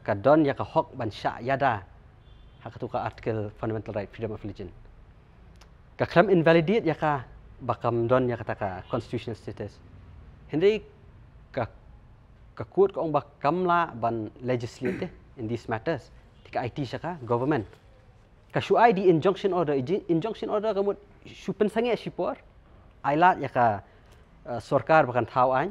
ka don ïa ka hok ban shah ïada ha kato ka article fundamental right freedom of religion. Ka khlem invalidate ïa ka ba kam don ïa kata ka constitutional status. Hynrei ka, ka court ka ong ba kam lah ban legislate in these matters. Te ka aiti sha ka government. Ka shu ai da i injunction order, i ji-, injunction order ka mut shu pynsangeh shipor, ai lad ïa ka, eh, sorkar ba kan thaw aiñ,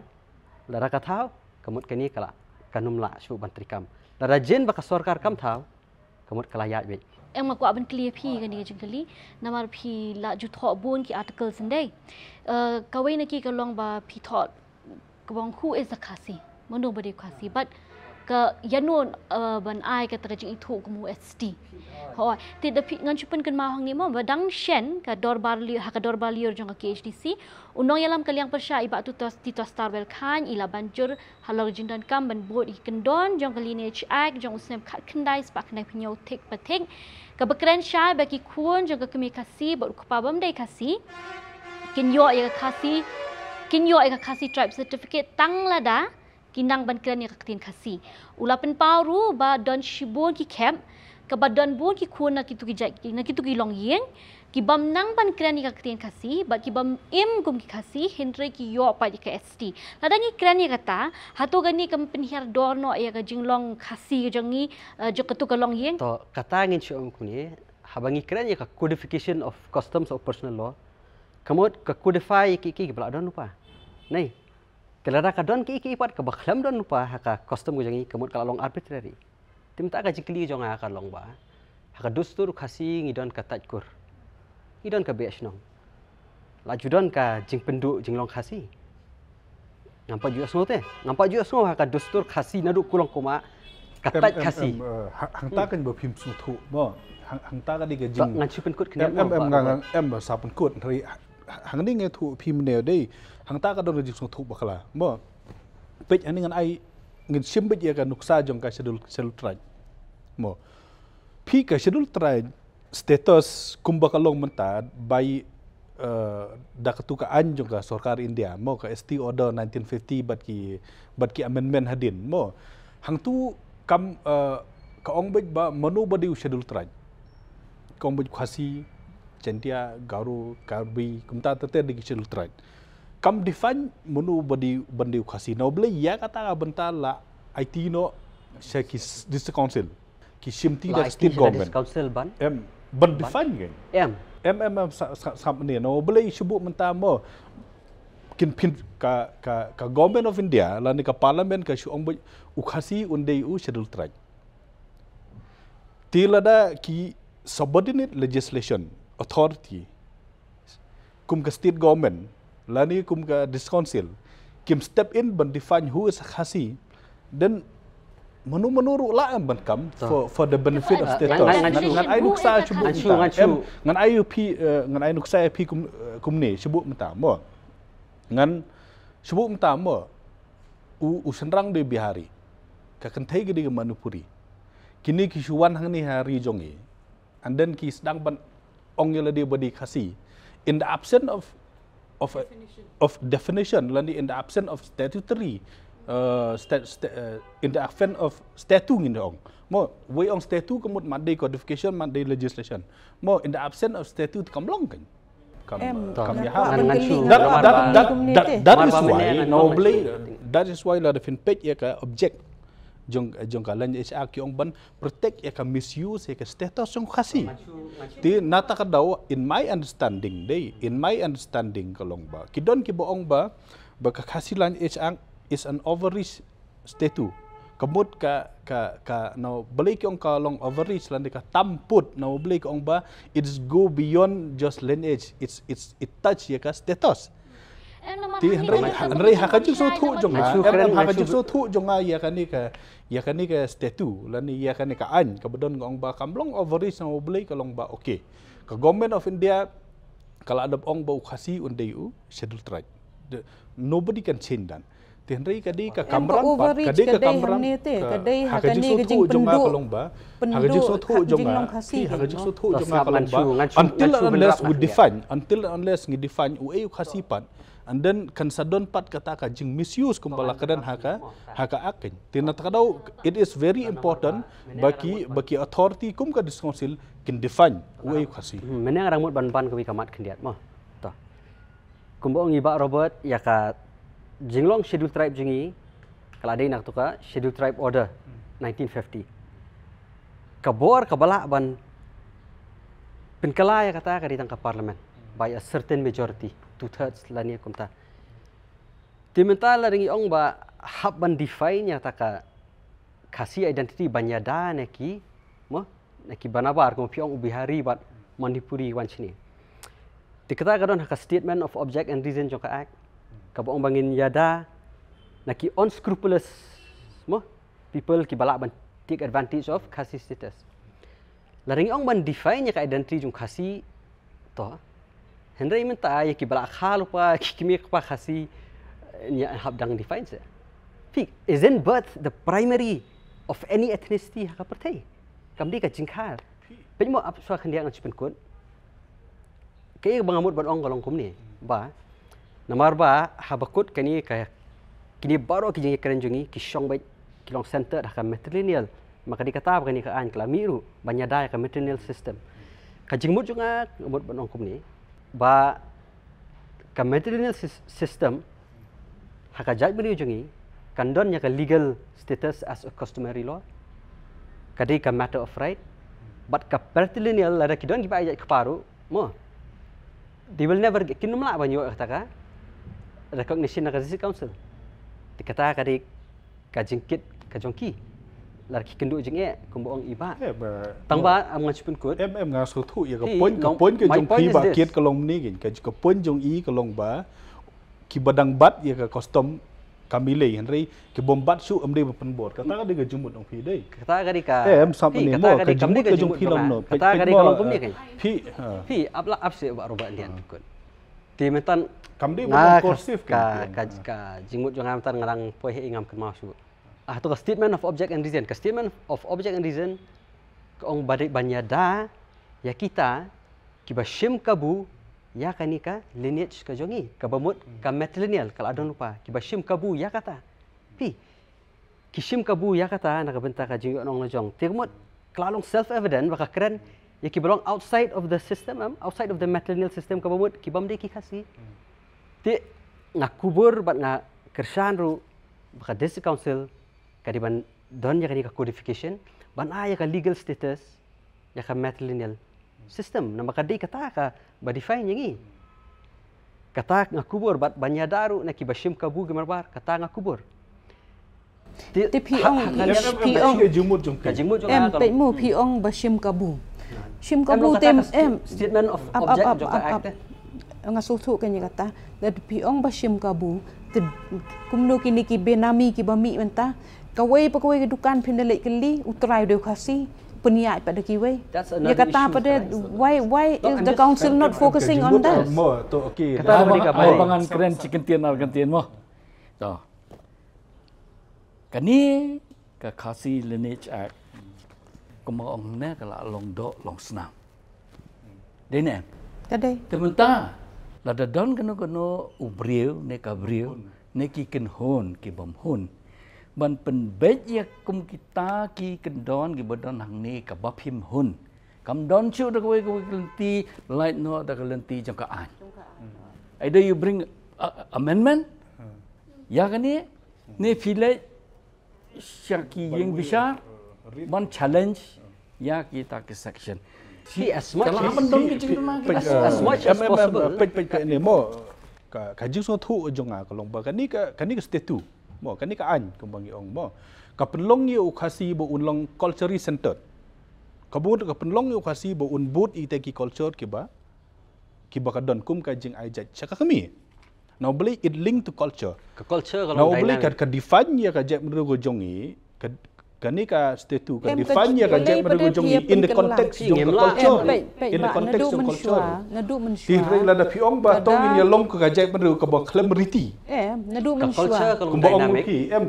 lada ka thaw, ka mut kane ka lah, kan ym lah shuh ban treikam. Lada jin ba ka sorkar kam thaw, ka mut ka la ïaid beit. Em, nga kwah ban kylli phi kane ka jingkylli, namar phi la ju thoh bun ki article syndei. Eh, kawei na ki ka long ba phi thoh ka bong who is a Khasi. Mano ba dei Khasi. But ka ïano, eh, ban ai kata ka jingithuh kum u S T. Hooid, te da phi ngan shu pynkynmaw hangne mo, ba dang shen ka dorbar lyiur, ha ka dorbar lyiur jong ka K H D C. U nongïalam ka liang pyrshah i Bah Titos, Titos Tarbel Chyne, i la ban jur halor ka jingdonkam ban bud ïa ki kyndon jong ka Lineage Act jong u snem khatkhyndai spah khyndaiphew hynñiew thik pa thik, kaba kren shai ba ki khun jong ka kmie Khasi bad u kpa bym dei Khasi kin ïoh ïa ka Khasi, kin ïoh ïa ka Khasi Tribe Certificate tang lada ki nang ban kren ïa ka ktien Khasi. U la pynpaw ruh ba don shibun ki khep kaba don bun ki khun na kitu ki jait, na kitu ki longïing, ki bym nang ban kren ïa ka ktien Khasi, bad ki bym im kum ki Khasi, hynrei ki ïoh pat ïa ka S T. Lada ngi kren ïa kata, hato kane kam pynhiar dor noh ïa ka jinglong Khasi ka jong ngi, eh, jong katu ka longïing? To, kata ngin shu ong kumne, haba ngi kren ïa ka codification of customs of personal law, ka mut ka codify ïa ki, ki, kiba la don lypa. Nei, ka lada ka don ki, ki pat kaba khlem don lypa ha ka custom ka jong ngi, ka mut ka la long arbitrary. Te mynta ka jingkylli jong nga ka long ba, ha ka dustur Khasi ngi don ka taitkur, ngi don ka biah shnong. La ju don ka jingpynduh jinglong Khasi. Ngam pat ju sngew te, ngam pat ju sngew ha ka dustur Khasi naduh kulong kumah ka Em, tait em, Khasi. Em, eh, ha-, hangta kan ba phim sngewthuh mo. Hang-, hangta ka dei ka jing. Ngan shu pynkut khyndiat mo, em, em, ba, ngan, ba, ngan, em, ba sa pynkut. Hynrei ha-, ha-, hangne nga ïathuh phi mynne dei. Hangta ka don ka jingsngewthuh bakla mo. Peit hangne ngan ai, ngan shim beit ïa ka nuksa jong ka Schedule, Schedule Tribe mo. Phi ka Schedule Tribe status kumba ka long mynta bai, eh, da katu ka aiñ jong ka sorkar India mo, ka S T Order nineteen fifty bad ki, bad ki amendment hadien mo. Hangtu kam, eh, ka ong beit ba mano ba dei u Schedule Tribe. Ka ong beit Khasi, Jaintia, Garo, Karbi, kumta ter ter dei ki Schedule Tribe. Kam define mano ba dei, ban dei u Khasi. Na u Blei ïa kata ka bynta la aiti noh sha ki s-, District Council. Ki shim ti da state government. Council ban? Em, ban define kein. Em. Em, em, em, sa, sa, sa, ne, na u Blei shu buh mynta mo. Kin pyn ka, ka, ka Government of India, lane ka Parliament ka shu ong ba u Khasi un dei u Schedule Tribe. Te lada ki subordinate legislation authority, kum ka state government, lane kum ka district council, kim step in ban define who is a Khasi, then mano mano ruh lah ban kam for, for the benefit of status. Ngan, ngan, ngan ai nuksa shu buh mynta. Em, ngan ai phi, eh, ngan ai nuksa phi kum, eh, kumne, shu buh mynta mo. Ngan shu buh mynta mo. U, u shynrang dei Bihari. Ka kynthei ka dei ka Manipuri. Kine ki shu wan hangne ha ri jong ngi. And then ki sdang ban ong ïa lade ba dei Khasi. In the absence of, of, of definition, lane in the absence of statutory, uh, sta-, sta-, uh, in the absence of statute ngin ong. Mo, wei ong statute ka mut mat dei codification, mat dei legislation. Mo, in the absence of statute kam long kein. Kam, em, kam ïa ha. That, that, that, that, that is why, na u Blei, that is why lada phin peit ïa ka object jong, jong ka Lineage Act ki ong ban protect ïa ka misuse ïa ka status jong Khasi. Te na kata ka daw, in my understanding dei, in my understanding ka long ba ki don kiba ong ba, ba ka Khasi Lineage Act is an overreach statute. Ka mut ka, ka, ka, na u Blei ki ong ka long overreach lane ka tam put, na u Blei ki ong ba, it's go beyond just lineage, it's, it's, it touch ïa ka status. Te hynrei, hynrei ha ka jingsngewthuh jong nga, em, em, ha ka jingsngewthuh jong nga ïa kane ka, ïa kane ka statute lane ïa kane ka aiñ kaba don ka ong ba kam long overreach, na u Blei ka long ba, okay. Ka Government of India ka la dep ong ba u Khasi un dei u Schedule Tribe. The, nobody can change that. Te hynrei ka dei ka kamram pat, ka dei ka kamram, ka dei ha ka jingsngewthuh jong nga ka long ba, ha ka jingsngewthuh jong nga, ha ka jingsngewthuh jong nga ka long ba, until and unless we define, until and unless ngi define uei u Khasi pat, and then kan sa don pat kata ka jing misuse kumba la kren ha ka, ha ka Act. Te na kata ka daw, it is very important ba ki, ba ki authority kum ka District Council kin define uei u Khasi. Hmm, mynne nga dang mut ban ban kawei ka mat khyndiat mo. To. Kumba ong i Bah Robert, ïa ka jinglong Schedule Tribe jong ngi ka la dei na katu ka Schedule Tribe Order nineteen fifty. Ka bor kaba lah ban pynkylla ïa kata ka dei tang ka Parliament by a certain majority, two thirds lane kumta. Te mynta lada ngi ong ba hap ban define ïa kata ka Khasi identity ban ïada na ki, mo, na ki ba nabar, kum phi ong u Bihari bad Manipuri wan shane. Te kata ka don ha ka statement of object and reason jong ka act. Kaba ong ba ngin ïada na ki unscrupulous, mo, people kiba lah ban take advantage of Khasi status. Lada ngi ong ban define ïa ka identity jong Khasi, to. Hynrei mynta ïa kiba la kha lypa, ki kmie kpa Khasi, eh, ngi hap dang define seh. Phi, isn't birth the primary of any ethnicity ha ka pyrthei? Kam dei ka jingkha. Peit mo, ap shuwa khyndiat ngan shu pynkut. Kaei ba nga mut ban ong ka long kumne. Ba, namar ba haba kut kane ka, kine baroh ki jingïakren jong ngi ki shong beit, ki long centered ha ka matrilineal. Ma ka dei kata ba kane ka aiñ ka la mih ruh ban ïada ïa ka matrilineal system. Ka jingmut jong nga, nga mut ban ong kumne, ba ka matrilineal sys-, system ha ka jaitbynriew jong ngi kan don ïa ka legal status as a customary law. Ka dei ka matter of right. Bad ka patrilineal, lada ki don kiba ai jait kpa ruh, mo, they will never get, kin ym lah ban ïoh kata ka recognition na ka District Council. Te kata ka dei ka jingkit ka jong ki. Lada ki kynduh jingeh, kumba ong i Bah. Eh, ba, Tang mo, ba, am ngan shu pynkut. Em, em, nga sngewthuh ïa ka Phi, point, ka long, point ka my jong point phi is ba this. Kit ka long mne kin. Ka, ka point jong i ka long ba kiba dang bat ïa ka custom ka milei, hynrei ki bym bat shuh ym dei ba pynbor. Kata ka dei ka jingmut jong phi dei. Kata ka dei ka, eh, em, sap phi, ne kata mo, ka dei ka jingmut ka jong phi long no. Kata ka dei ka long kumne kan. Phi, ha. Phi, ap la, ap seh ba ruh ba ndian pynkut. Te mynta kam dei nga ba long ka, coercive ka, kan, ka, ha, ka jingmut jong nga mynta nga dang poi hi ngam kynmaw shuh. Ah, to ka statement of object and reason. Ka statement of object and reason ka ong ba dei ban ïada ïa kita kiba shim kabu ïa kane ka lineage ka jong ngi, kaba mut ka matrilineal, ka la don lypa, kiba shim kabu ïa kata. Phi, ki shim kabu ïa kata na ka bynta ka jingïohnong la jong. Te ka mut ka la long self evident ba ka kren ïa kiba long outside of the system, em, outside of the matrilineal system, kaba mut ki bym dei ki Khasi. Te nga kubur bad nga kyrshan ruh ba ka District Council ka dei ban don ïa kane ka codification, ban ai ïa ka legal status ïa ka matrilineal system. Namar ka dei kata kaba define ïa ngi. Kata nga kubur bad ban ïada ruh na kiba shim kabu ki marbar, kata nga kubur. Te, te phi ha, ong, ha, ha, em, phi em, ong. Ka jingmut jong phi. Ka jingmut jong, em, nga ka peit mo, phi ong ba shim kabu. Shim kabu te, em, long kata ka st-, em, statement of object jong ka act. Nga sngewthuh kane kata. Lada phi ong ba shim kabu, te kumno kine ki benami kiba mih mynta. Kawei pa kawei ka dukan phin da leit kylli, u trai u dei u Khasi, pynïaid pat da kiwei. That's another issue. Ïa kata pat de, why, why is the council not focusing on that? Mo, to, okay. Kata ka dei ka, mo, ba ngan kren shi kyntien ar kyntien mo. To. Kane ka Khasi Lineage Act, kumba ong ne ka la long doh long snam. Dei ne? Ka dei. Te mynta lada don kano kano u briew ne ka briew ne ki kynhun ki bym hun ban pynbeit ïa kum kita ki kyndon kiba don hangne kaba phim hun. Kam don shuh da kawei kawei ka lynti, lait noh da ka lynti jong ka aiñ. Either you bring a, a amendment ïa kane ne phi leit sha ki ïing bishar ban challenge ïa kita ki section. See, as much as, as, as much as possible. Peit, peit, peit ne mo. Ka, ka jingsngewthuh jong nga ka long ba kane ka, kane ka statute mo, kane ka aiñ kumba ngi ong mo, ka pynlong ïa u Khasi ba un long culturally centered. Ka bud ka pynlong ïa u Khasi ba un bud ïa kita ki culture kiba, kiba ka don kum ka jingai jait sha ka kmie. Now balei it linked to culture. Ka culture ka long dynamic. Now balei ka, ka define ïa ka jaitbynriew ka jong ngi, ka, kane ka statute ka define ïa ka jaitbynriew ka jong ngi in the context jong ka culture. In the context jong culture. Te hynrei lada phi ong ba tang ngin ïa long ka jaitbynriew kaba khlem riti. Em, naduh mynshuwa. Ka culture ka long dynamic. Kumba ong ki, em,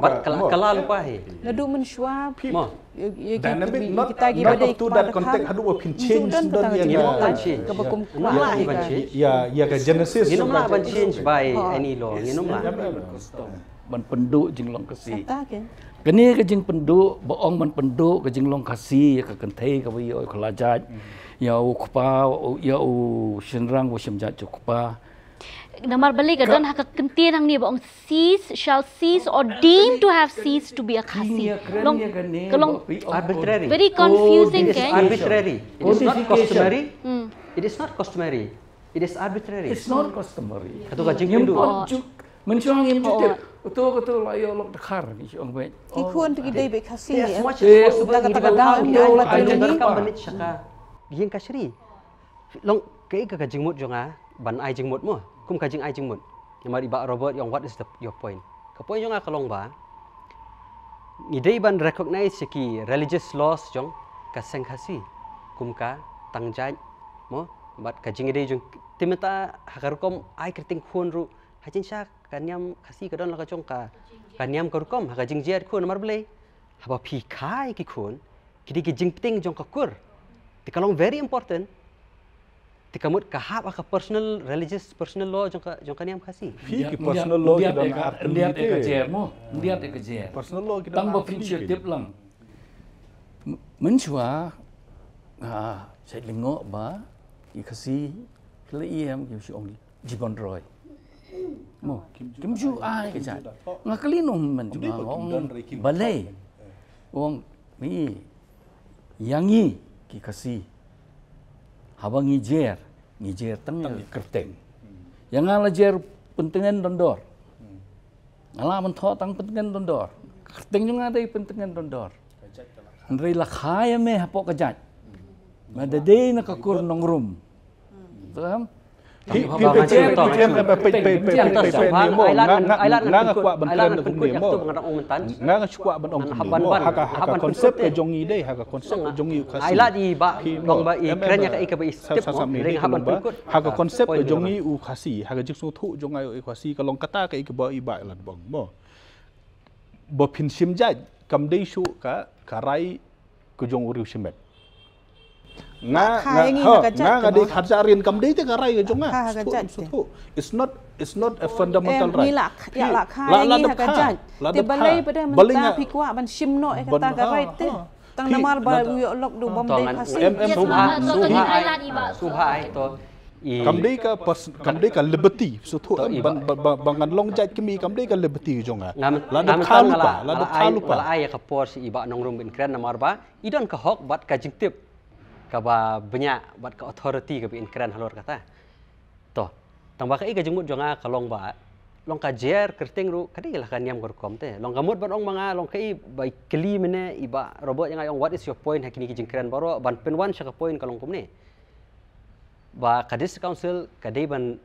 ka la lypa hi. Naduh mynshuwa. Phi, mo. Dynamic, not, not up to that context, haduh ba phin change don ïa ka. Ngim lah ban change. Ïa, ïa ka genesis. Ngim lah ban change by any law. Ngim lah. Ban pynduh jinglong Khasi. Kane ka jingpynduh, ba ong ban pynduh ka jinglong Khasi ïa ka kynthei kaba ïoh ka la jait. Ïa u kpa, ïa u shynrang ba shim jait u kpa. Namar balei ka don ha ka kyntien hangne ba ong cease, shall cease or deem to have ceased to be a Khasi. Long, ka long arbitrary. Very confusing, kan? It is arbitrary. It is not customary. It is not customary. It is arbitrary. It's not customary. Kato ka jingpynduh. Mynshuwa ngim ju tip. Uto kato la ïoh lok dkhar, ngi shu ong beit. Ki khun te ki dei beit Khasi, eh. As much as possible, da kata ka daw, ngi dei beit Khasi. Ïing ka shri. Long kaei ka jingmut jong nga ban ai jingmut mo. Kum ka jingai jingmut. Namar i Bah Robert i ong, what is the, your point? Ka point jong nga ka long ba ngi dei ban recognize ïa ki religious laws jong ka seng Khasi. Kum ka tang jait mo. Bad ka jingïadei jong, te mynta ha ka rukom ai kyrteng khun ruh, ha jingshisha ka niam Khasi ka don la ka jong ka, ka niam ka rukom, ha ka jingjer khun namar balei? Haba phi kha ïa ki khun, ki dei ki jingpynteng jong ka kur. Te ka long very important. Te ka mut ka hap ha ka personal, religious personal law jong ka, jong ka niam Khasi. Phi ki personal law ki don artylli te. Personal law ki don artylli te. Tang ba phin shu tip lang. Mynshuwa, ah, sha lyngngoh ba ki Khasi ki la ïem, ki shu ong Jibon Roy. Mo, kim ju ai ka jait. Nga kylli noh mynta, nga ong balei. Ong mi, ïa ngi ki Khasi, haba ngi jer, ngi jer tang ïa ka kyrteng. Ïa nga la jer Pyntngen Dondor. Nga la mynthoh tang Pyntngen Dondor. Kyrteng jong nga dei Pyntngen Dondor. Hynrei la kha ïa me hapoh ka jait. Me da dei na ka kur Nongrum. Faham? Hi, hi, peit, peit, peit, peit, peit, peit, peit, ni mo. Nga, nga, nga, nga kwah ban kren na kumne mo. Nga, nga shu kwah ban ong kumne mo. Ha ka, ha ka concept ka jong ngi dei, ha ka concept ka jong ngi u Khasi. Hi mo. Em, em, sa, sa, sa, ni, ni, ha ka concept ka jong ngi u Khasi, ha ka jingsngewthuh jong ngi u Khasi, ka long kata kaei kaba i Bah i la ong mo. Ba phin shim jait, kam dei shuh ka, ka rai ka jong u riew shimet. Nga, nga, ha, nga, nga dei kharjah rin, kam dei te ka rai ka jong nga. Sngewthuh, sngewthuh. It's not, it's not a fundamental right. Ngi la, ïa la kha, ngi ha ka jait. Te balei, balei mynta phi kwah ban shim noh ïa kata ka rai te? Tang namar ba u ïoh lok da u bym dei Khasi. Em, em, sngewbha, sngewbha ai, sngewbha ai to. Kam dei ka pers-, kam dei ka liberty, sngewthuh em, ban, ban, ban, ban ngan long jait kmie, kam dei ka liberty jong nga. Lada kha lypa, lada kha lypa. Nga la ai ïa ka por sha i Bah Nongrum ban kren namar ba i don ka hok bad ka jingtip kaba bniah bad ka authority kaba in kren halor kata. To, tang ba kaei ka jingmut jong nga ka long ba, long ka jer kyrteng ruh ka dei la ka niam ka rukom te. Long ka mut ban ong ma nga, long kaei ba i kylli mynne i Bah Robert ïa nga, ong what is your point ha kine ki jingkren baroh, ban pynwan sha ka point ka long kumne. Ba ka District Council ka dei ban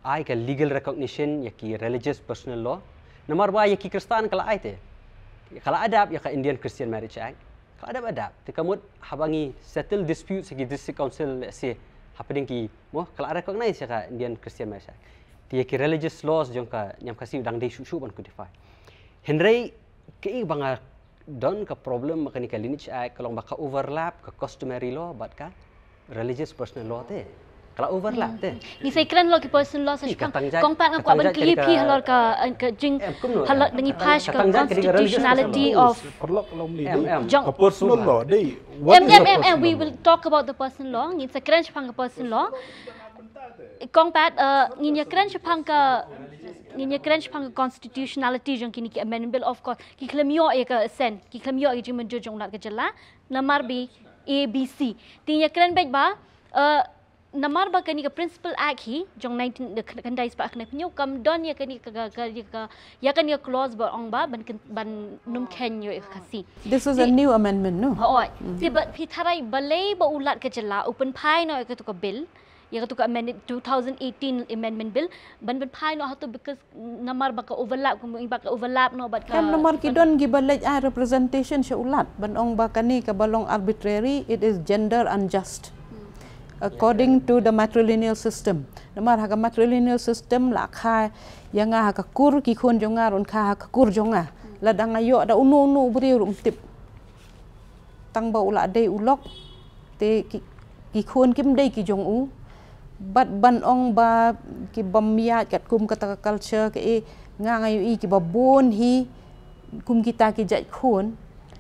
ai ka legal recognition ïa ki religious personal law. Namar ba ïa ki Khristan ka la ai te. Ka la adapt ïa ka Indian Christian Marriage Act. Ka la adapt, adapt. Te ka mut haba ngi settle disputes ïa ki District Council, let's say, hapdeng ki, mo, ka la recognize ïa ka Indian Christian Marriage Act. Te ïa ki religious laws jong ka niam Khasi dang dei shuh shuh ban codify. Hynrei kaei ba nga don ka problem ma kane ka Lineage Act, ka long ba ka overlap ka customary law bad ka religious personal law te. Ka la overlap te. Ngi sa kren halor ki personal law sa shipang. Kong Pat, nga kwah ban kylli phi halor ka, eh, ka jing, halor da ngi pass ka constitutionality of. Em, em. Ka personal law dei. Em, em, em, em, we will talk about the personal law. Ngi sa kren shipang ka personal law. Kong Pat, eh, ngin ïa kren shipang ka, ngin ïa kren shipang ka constitutionality jong kine ki amendment bill, of course. Ki khlem ïoh ïa ka assent, ki khlem ïoh ïa ka jingmynjur jong u Lat ka jylla. Namar ba A B C. Te ngi ïa kren beit ba, eh, namar ba kane ka Principal Act hi jong nineteen, eh, khyndai spah khyndai phew hynñiew kam don ïa kane ka, ka, ka, ïa ka, ïa kane ka clause ba ong ba ban kyn-, ban nym kheiñ ïa ka Khasi. This is a new amendment, no? Hooid. Te ba phi tharai balei ba u Lat ka jylla u pynphai noh ïa katu ka bill, ïa katu ka amended two thousand eighteen amendment bill, ban pynphai noh hato because namar ba ka overlap, kum ba ka overlap noh bad ka. Em, namar ki don kiba leit ai representation sha u Lat ban ong ba kane kaba long arbitrary, it is gender unjust according to the matrilineal system. Namar ha ka matrilineal system la kha ïa nga ha ka kur, ki khun jong nga ruh kha ha ka kur jong nga. Lada nga ïoh da uno uno u briew ruh ym tip. Tang ba u la dei u lok. Te ki, ki khun kim dei ki jong u. Bad ban ong ba ki bym ïaid katkum kata ka culture kaei, nga nga ïohi kiba bun hi kum kita ki jait khun.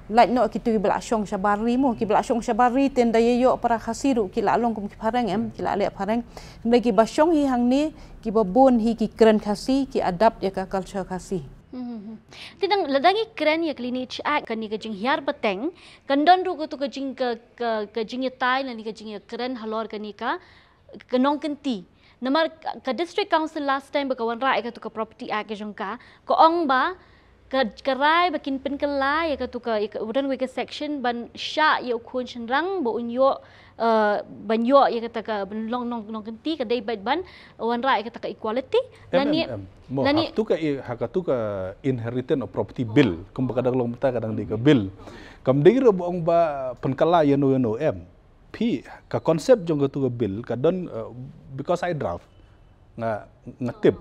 Lait noh kito kiba la shong shabar ri mo, kiba la shong shabar ri te ynda ïa ïoh para Khasi ruh ki la long kum ki phareng em, ki la leh phareng. Hynrei kiba shong hi hangne, kiba bun hi ki kren Khasi, ki adapt ïa ka culture Khasi. Hmm, hmm, hmm. Te dang, lada ngi kren ïa ka Lineage Act, kane ka jinghiar pateng, kan don ruh katu ka jing, ka, ka, ka jingïatai lane ka jingïakren halor kane ka, ka nongkynti. Namar ka, ka District Council last time ba ka wanrah ïa katu ka Property Act ka jong ka, ka ong ba ka, ka rai ba kin pynkylla ïa katu ka, ïa ka, u don wei ka section ban shah ïa u khun shynrang ba un ïoh, eh, ban ïoh ïa kata ka, ban long nong, nongkynti, ka dei bad ban wanrah ïa kata ka equality. Em, lane em, em. Mo, lane ha katu ka i-, ha katu ka Inheritance of Property Bill, kumba ka dang long mynta ka dang dei ka bill. Kam dei ruh ba ong ba pynkylla ïano ïano, em. Phi, ka concept jong katu ka bill ka don, eh, because I draft, nga, nga tip,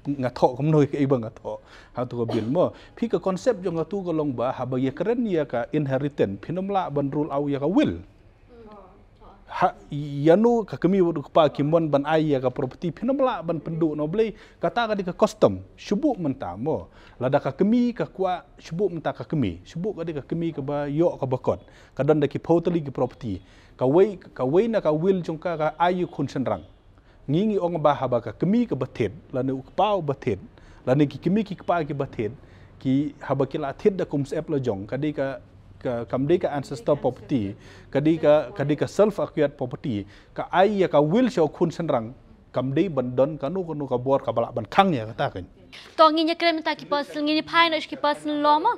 nga thoh kumno ïa kaei ba nga thoh ha katu ka bill, mo. Phi, ka concept jong katu ka long ba haba ïakren ïa ka inheritance, phin ym lah ban rule out ïa ka will. Ha, ïano ka kmie bad u kpa ki mon ban ai ïa ka property, phin ym lah ban pynduh na U Blei. Kata ka dei ka custom. Shu buh mynta, mo. Lada ka kmie ka kwah, shu buh mynta ka kmie. Shu buh ka dei ka kmie kaba ïoh kaba kot. Ka don da ki phew tylli ki property. Kawei, kawei na ka will jong ka, ka ai ïa u khun shynrang. Ngi, ngi ong ba haba ka kmie kaba thied, lane u kpa uba thied, lane ki kmie ki kpa kiba thied, ki haba ki la thied da ka umsyep la jong, ka dei ka, ka, kam dei ka ancestor property, ka dei ka, ka dei ka self acquired property, ka ai ïa ka will sha u khun shynrang, kam dei ban don kano kano ka bor kaba lah ban khang ïa kata, kan. To, ngin ïakren mynta ki person, ngin ïa phai noh sha ki personal law, mo.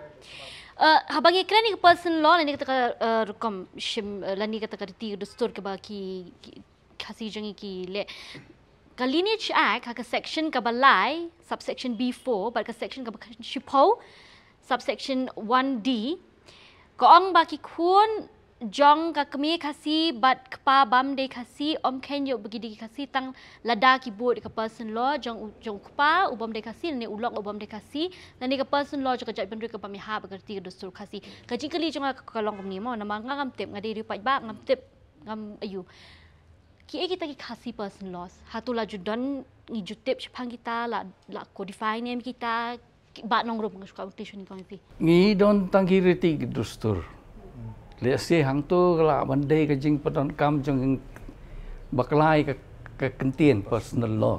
Eh, haba ngi kren ïa ki personal law, lane kata ka, eh, rukom shim, eh, lane kata ka riti dustur kaba ki, ki Khasi jong ngi ki leh. Ka Lineage Act, ha ka section kaba lai, subsection B four, bad ka section kaba shiphew, subsection one D, ka ong ba ki khun jong ka kmie Khasi bad kpa bym dei Khasi, ym kheiñ ïoh ba ki dei ki Khasi tang lada ki bud ka personal law jong u, jong u kpa u bym dei Khasi, lane u lok u bym dei Khasi, lane ka personal law jong ka jaitbynriew ka bym ïahap bad ka riti ka dustur Khasi. Ka jingkylli jong nga ka long kumne, mo, namar nga ngam tip, nga dei riew paidbah, ngam tip, ngam aiu. Kiei kita ki Khasi personal laws? Hato la ju don, ngi ju tip shaphang kita, la, la codify ne em kita, ki, Bah Nongrum, nga shu kwah kyntu shwa ïa kong ïa phi. Ngi don tang ki riti ki dustur. Lehse hangto ka lah ban dei ka jingpyndonkam jong bakla ïa ka, ka kyntien personal law.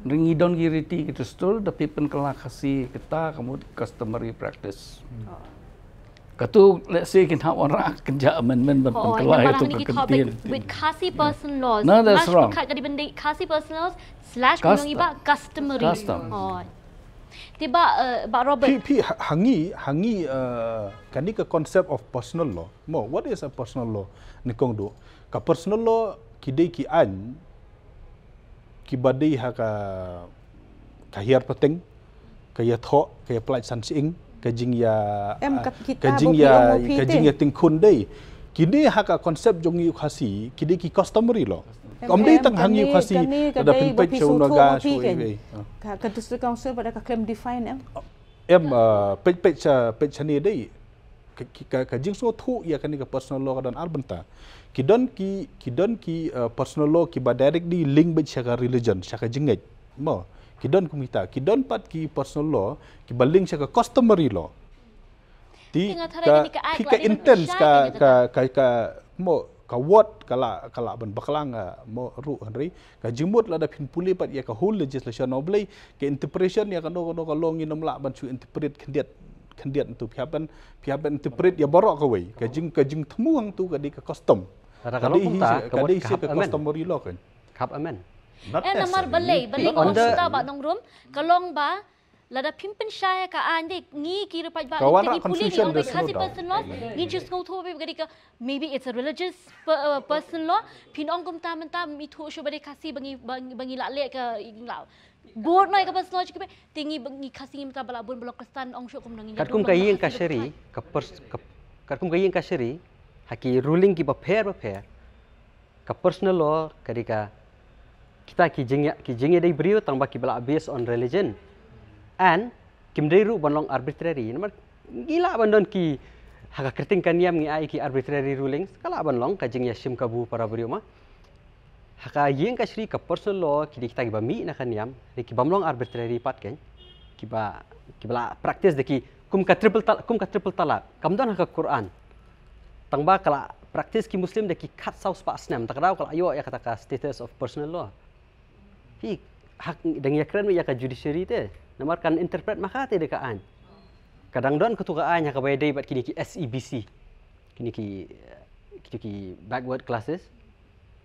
Ngi don ki riti ki dustur, da phi pynkylla Khasi kata ka mut customary practice. Katu, lehse kin hap wanrah kynja amendment ban pynkylla ïa katu ka kyntien. With Khasi personal laws. No, that's wrong. Ka dei ban dei Khasi personal laws slash, custom, customary. Custom. Te Bah, eh, Bah Robert. Phi, phi, ha, ha ngi, ha ngi, eh, kane ka concept of personal law. Mo, what is a personal law? Nyngkong duh. Ka personal law ki dei ki aiñ kiba dei ha ka, ka hiar pateng, ka ïathoh, ka ïapyllait san shyieng, ka jingïa, em, ka, ka jingïa, ka jingïa tyngkhun dei. Kine ha ka concept jong ngi u Khasi, ki dei ki customary law. Em, ym dei tang ha ngi u Khasi, lada phi peit sha u Naga, sha u, ka, ka District Council pat ka khlem define, em. Em, uh, peit, peit sha, peit shane dei. Ka, ka, ka, ka jingsngewthuh ïa kane ka personal law ka don ar bynta. Ki don ki, ki don ki, uh, personal law kiba directly link beit sha ka religion, sha ka jingngeit. Mo, ki don kum kita, ki don pat ki personal law kiba link sha ka customary law. Te ka, phi, ka intent ka, ka, ka, ka, mo, ka word ka lah, ka lah ban bakla, ah, mo, ruh, hynrei ka jingmut lada phin pule pat ïa ka whole legislation, U Blei, ka interpretation ïa kano kano ka law ngin ym lah ban shu interpret khyndiat, khyndiat tu, phi hap ban, phi hap ban interpret ïa baroh kawei. Ka jing, ka jingthmu hangtu ka dei ka custom. Ka dei hi, ka dei hi ka customary law, kan. Ka hap amend. Eh, namar balei, balei ka ong kumta, Bah Nongrum, ka long ba lada phim pynshai ha ka aiñ de, ngi ki riewpaidbah, ngi te ngi pule, ngi ong ba Khasi personal law, ngi ju sngewthuh ba ka dei ka, maybe it's a religious per-, uh, personal law. Phin ong kumta mynta, ym ithuh shuh ba dei Khasi ba ngi, ba ngi, ba ngi la leh ka, ngi la bud noh ïa ka personal law, te ngi, ba ngi Khasi ngi mynta ba la bun ba long Khristan, ong shuh kumno ngi. Katkum ka ïing kashari, ka pers-, ka, katkum ka ïing kashari, ha ki ruling kiba pher bapher, ka personal law ka dei ka, kita ki jingïa, ki jingïadei briew tang ba kiba la based on religion. And kim dei ruh ban long arbitrary. Namar ngi lah ban don ki, ha ka kyrteng ka niam ngi ai ki arbitrary rulings, ka lah ban long ka jingïashim kabu para briew ma. Ha ka ïing kashari ka personal law ki dei kita kiba mih na ka niam, dei ki bym long arbitrary pat, kan. Kiba, kiba la practice da ki, kum ka triple tal-, kum ka triple talaq. Kam don ha ka Quran. Tang ba ka la practice ki Muslim da ki khatsaw spah snem, ta ka daw ka la ïoh ïa kata ka status of personal law. Phi, hak, dang ïakren ïa ka judiciary te, namar kan interpret ma ka te da ka aiñ. Ka dang don katu ka aiñ ha kaba ïadei bad kine ki S E B C. Kine ki, eh, kine ki backward classes,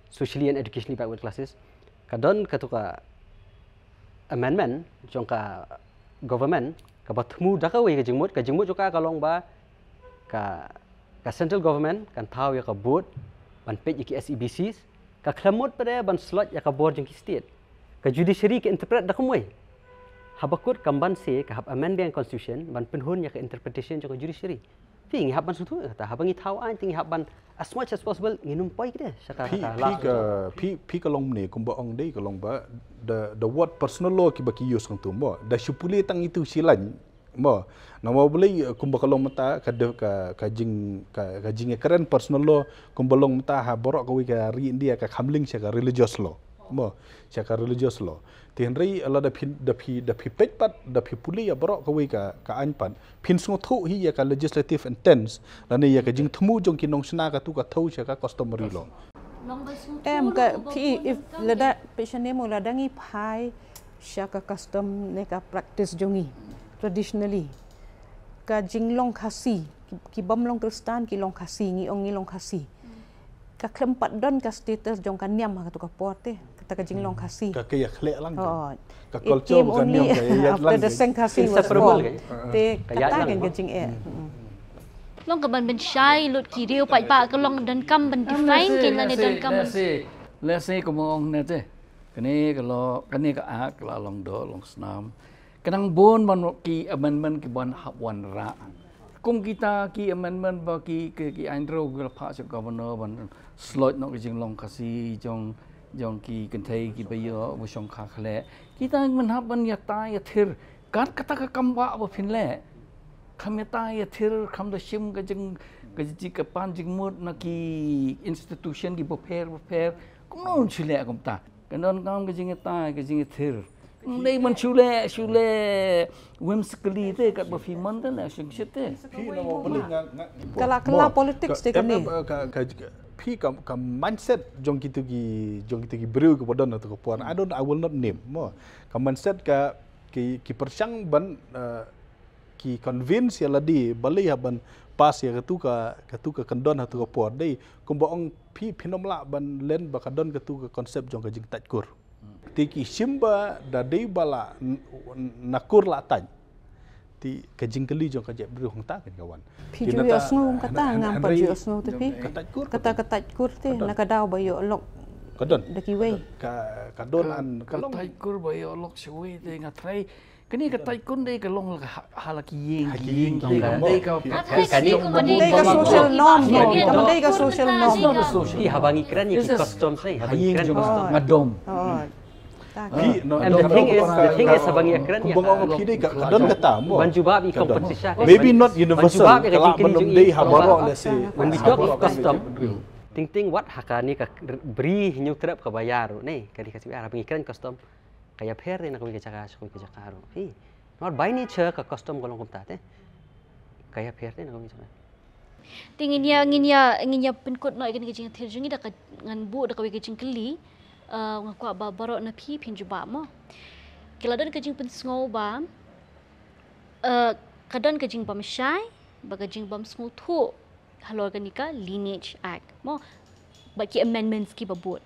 socially and educationally backward classes. ka don katu ka amendment jong ka government kaba thmu da kawei ka jingmut, ka jingmut jong ka ka long ba ka, ka central government kan thaw ïa ka board ban peit ïa ki S E B Cs, ka khlem mut pat de ban slot ïa ka bor jong ki state. Ka judiciary ka interpret da kumwei. Haba kut kam ban se ka hap amend biang constitution ban pynhun ïa ka interpretation jong ka judiciary. Phi ngi hap ban suthu kata, haba ngi thaw aiñ te ngi hap ban as much as possible ngin ym poi kdie sha ka, phi ka phi last ka resort. Phi phi ka long ne kumba ong dei ka long ba the, the word personal law kiba ki use kang tu mo da shu pule tang itu shi lain mo. Namar balei, eh, kumba ka long mynta ka de, ka, ka jing, ka, ka jingïakren personal law kumba long mynta ha baroh kawei ka ri India ka kham link sha ka religious law mo, sha ka religious law. Te hynrei lada phi, da phi, da phi peit pat, da phi pule ïa baroh kawei ka, ka aiñ pat, phin sngewthuh hi ïa ka legislative intent lane ïa ka jingthmu jong ki nongshna katu ka thew sha ka customary law. Em, ka phi, if lada phi shane mo, lada ngi phai sha ka custom ne ka practice jong ngi traditionally, ka jinglong Khasi, ki, ki bym long Khristan ki long Khasi, ngi ong ngi long Khasi. Ka khlem pat don ka status jong ka niam ha katu ka por te, kata ka jinglong Khasi. Ka, ka ïakhleh lang ka. Oh. Ka it culture came ba ka only niam ka ïaid after lang the ka. Seng Khasi was inseparable born ka. Te ka ïaid kata lang kan ka jing eh. Long ka ban ban shai lut ki riewpaidbah ka long donkam ban define ki lane donkam ban. Let's say, let's say kumba ong ne te. Kane ka law, kane ka act ka la long doh long snam. Ka nang bun ban ki amendment ki ban hap wanrah. Kum kita ki amendment ba ki, ki, ki aiñ ruh ki la phah sha governor ban slot noh ka jinglong Khasi jong, jong ki kynthei kiba ïoh ba shongkha khleh. Kita ban hap ban ïatai ïathir. Kat kata ka kam ba, ba phin leh. Kham ïatai ïathir, kham da shim ka jing, ka jing ka pan jingmut na ki institution kiba pher ba pher. Kumno shu leh kumta. Ka donkam ka jingïatai, ka jingïathir. Ym dei ban shu leh, shu leh whimsically te, kat ba phi mon te, leh shongshit te. Phi na mo beli nga, nga. Ka la, ka la politics te ka, kane. Ka, ka, ka, phi ka, ka mindset jong kitu ki, jong kitu ki briew kiba don na tu ka por. I don't, I will not name mo. Ka mindset ka ki, ki pyrshang ban, eh, ki convince ïa lade balei hap ban pass ïa katu ka, katu ka kyndon ha tu ka por. Dei kumba ong phi, phin ym lah ban len ba ka don katu ka concept jong ka jingtait kur. Te ki shim ba da dei ba la n-, n-, na kur la tait. Te ka jingkylli jong ka jaitbynriew hangta kan ka wan. Phi ju ïohsngew hangta, ngam pat ju ïohsngew te phi. Ka tait kur, kata ka tait kur te na ka daw ba ïoh lok. Ka don. Da kiwei. Ka, ka don an ka long. Ka tait kur ba ïoh lok shawei te nga trai. Kane ka tait kur dei ka long ha, ha la ki ïing, ha ki ïing, ki ïing, dei ka, ka, ka, kane dei ka social norm, dei ka social norm. It's not a social. Ïa, haba ngi kren ïa ki custom, haba ngi kren custom. Nga dom. Oh. And the thing is, the thing is, haba ngi kren ïa ka, ka don kata mo. Ban jubab ïa ki compensation. Maybe not universal. Ban jubab ïa ka jingkylli jong ngi. Ka la ban dei ha baroh, let's say. When we talk of custom, ting ting wat ha kane ka bri Hynñiewtrep kaba ïa ruh ne, ka dei ka sibia haba ngi kren custom. Ka ïapher te na kawei ka jaka sha kawei ka jaka ruh. Hi. Namar by nature ka custom ka long kumta te. Ka ïapher te na kawei ka jaka. Te ngin ïa, ngin ïa, ngin ïa pynkut noh ïa kane ka jingïathir jong ngi da ka ngan buh da kawei ka jingkylli. Eh, nga kwah ba baroh na phi phin jubab mo. Ki la don ka jingpynsngew ba, eh, ka don ka jingbymshai, ba ka jingbymsngewthuh halor kane ka Lineage Act mo, bad ki amendments kiba bud.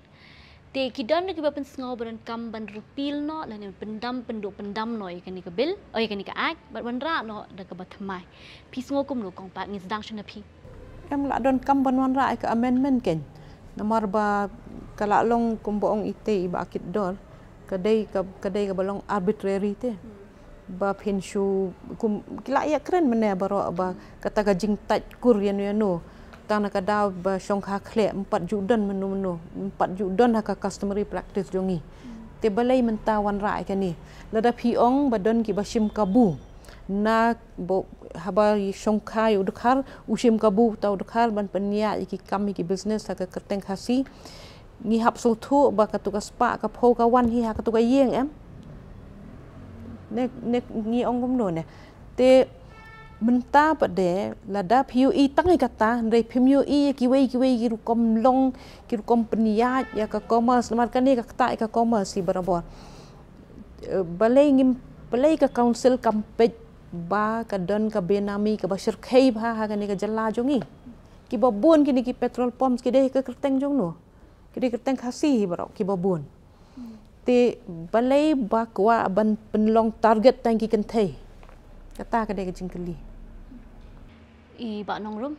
Te ki don kiba pynsngew ba donkam ban repeal noh lane pyndam, pynduh pyndam noh ïa kane ka bill, oh, ïa kane ka act, bad wanrah noh da kaba thymmai. Phi sngew kumno Kong Pat, ngin sdang shuh na phi. Em, la donkam ban wanrah ïa ka amendment kein. Namar ba ka la long kumba ong ite i Bah Kitdor, ka dei ka, ka dei kaba long arbitrary te. Ba phin shu kum, ki la ïakren mynne baroh ba kata ka jingtait kur ïano ïano. Tang na ka daw ba shongkha khleh, ym pat ju don mynno mynno, ym pat ju don ha ka customary practice jong ngi. Te balei mynta wanrah ïa kane? Lada phi ong ba don kiba shim kabu. Na bo, haba shongkha ïa u dkhar, u shim kabu uta u dkhar ban pynïaid ïa ki kam ïa ki business ha ka kyrteng Khasi. Ngi hap sngewthuh ba katu ka spah ka phew ka wan hi ha katu ka ïing, em? Ne, ne ngi ong kumno ne? Te mynta pat de lada phi ïohi tang ïa kata, hynrei phim ïohi ïa kiwei kiwei ki rukom long, ki rukom pynïaid ïa ka commerce, namar kane ka ktah ïa ka commerce hi barabor. Eh, balei ngim, balei ka council kam peit ba ka don ka benami kaba shyrkhei bha ha kane ka jylla jong ngi? Kiba bun kine ki petrol pumps ki dei ka kyrteng jong no? Ki dei kyrteng Khasi hi baroh kiba bun. Te balei ba kwah ban pynlong target tang ki kynthei? Kata ka dei ka jingkylli. I Bah Nongrum.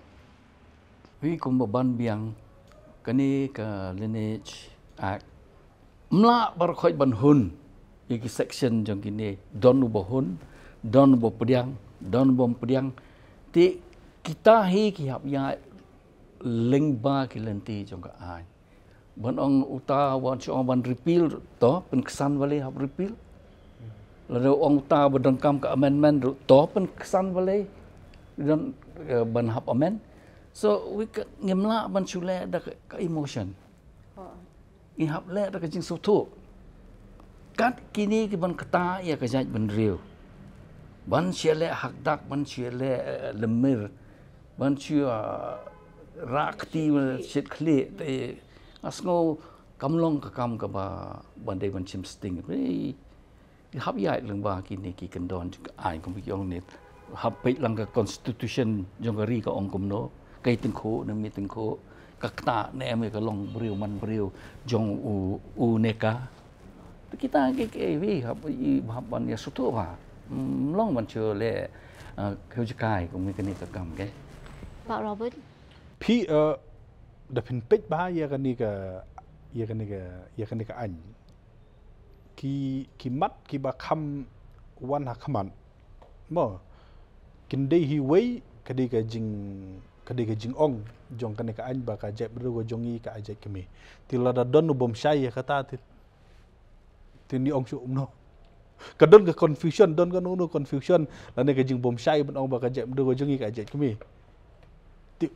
Wi kumba ban biang kane ka Lineage Act. Mlah bar khoi ban hun ïa ki section jong kine, don uba hun, don uba pdiang, don uba pdiang. Te kita hi ki hap ïa lyngba ki lynti jong ka aiñ. Ban ong uta wan shu ong ban repeal, to pynksan balei hap repeal. Lada ong uta ba donkam ka amendment ruh, to pynksan balei don, eh, ban hap amend. So wi ka ngim lah ban shu leh da ka, ka emotion. Ngi hap leh da ka jingsngewthuh. Kat kine ki ban kata ïa ka jaitbynriew. Ban shu leh hakdak, ban shu leh, eh, lemir. Ban shu, ah, rah kti, eh, shit khlieh. Te nga sngew kam long ka kam kaba ban dei ban shim sting. Hei, hap ïaid lyngba kine ki kyndon jong ka aiñ, kum ki ong ne. Hap peit lang ka constitution jong ka ri ka ong kumno. Kaei tyngkhuh ne ym tyngkhuh. Ka ktah ne em, ka long briew man briew jong u, u ne ka. Te kita ki, ki, wi hap, i hap ban ïa sngewthuh ba. Mm, long ban shu leh, ah, khiew jkai kum kine ka kam ke. Bah Robert. Phi, eh, da phin peit ba ïa kane ka, ïa kane ka, ïa kane ka aiñ. Ki, ki mat kiba kham wan ha khmat. Mo. Kin dei hi wei ka dei ka jing, ka dei ka jingong jong kane ka aiñ ba ka jaitbynriew ka jong ngi ka ai jait kmie. Te lada don u bym shai ïa kata te, te ngi ong shuh kumno. Ka don ka confusion, don kano kano confusion lane ka jingbym shai ban ong ba ka jaitbynriew ka jong ngi ka ai jait kmie. Te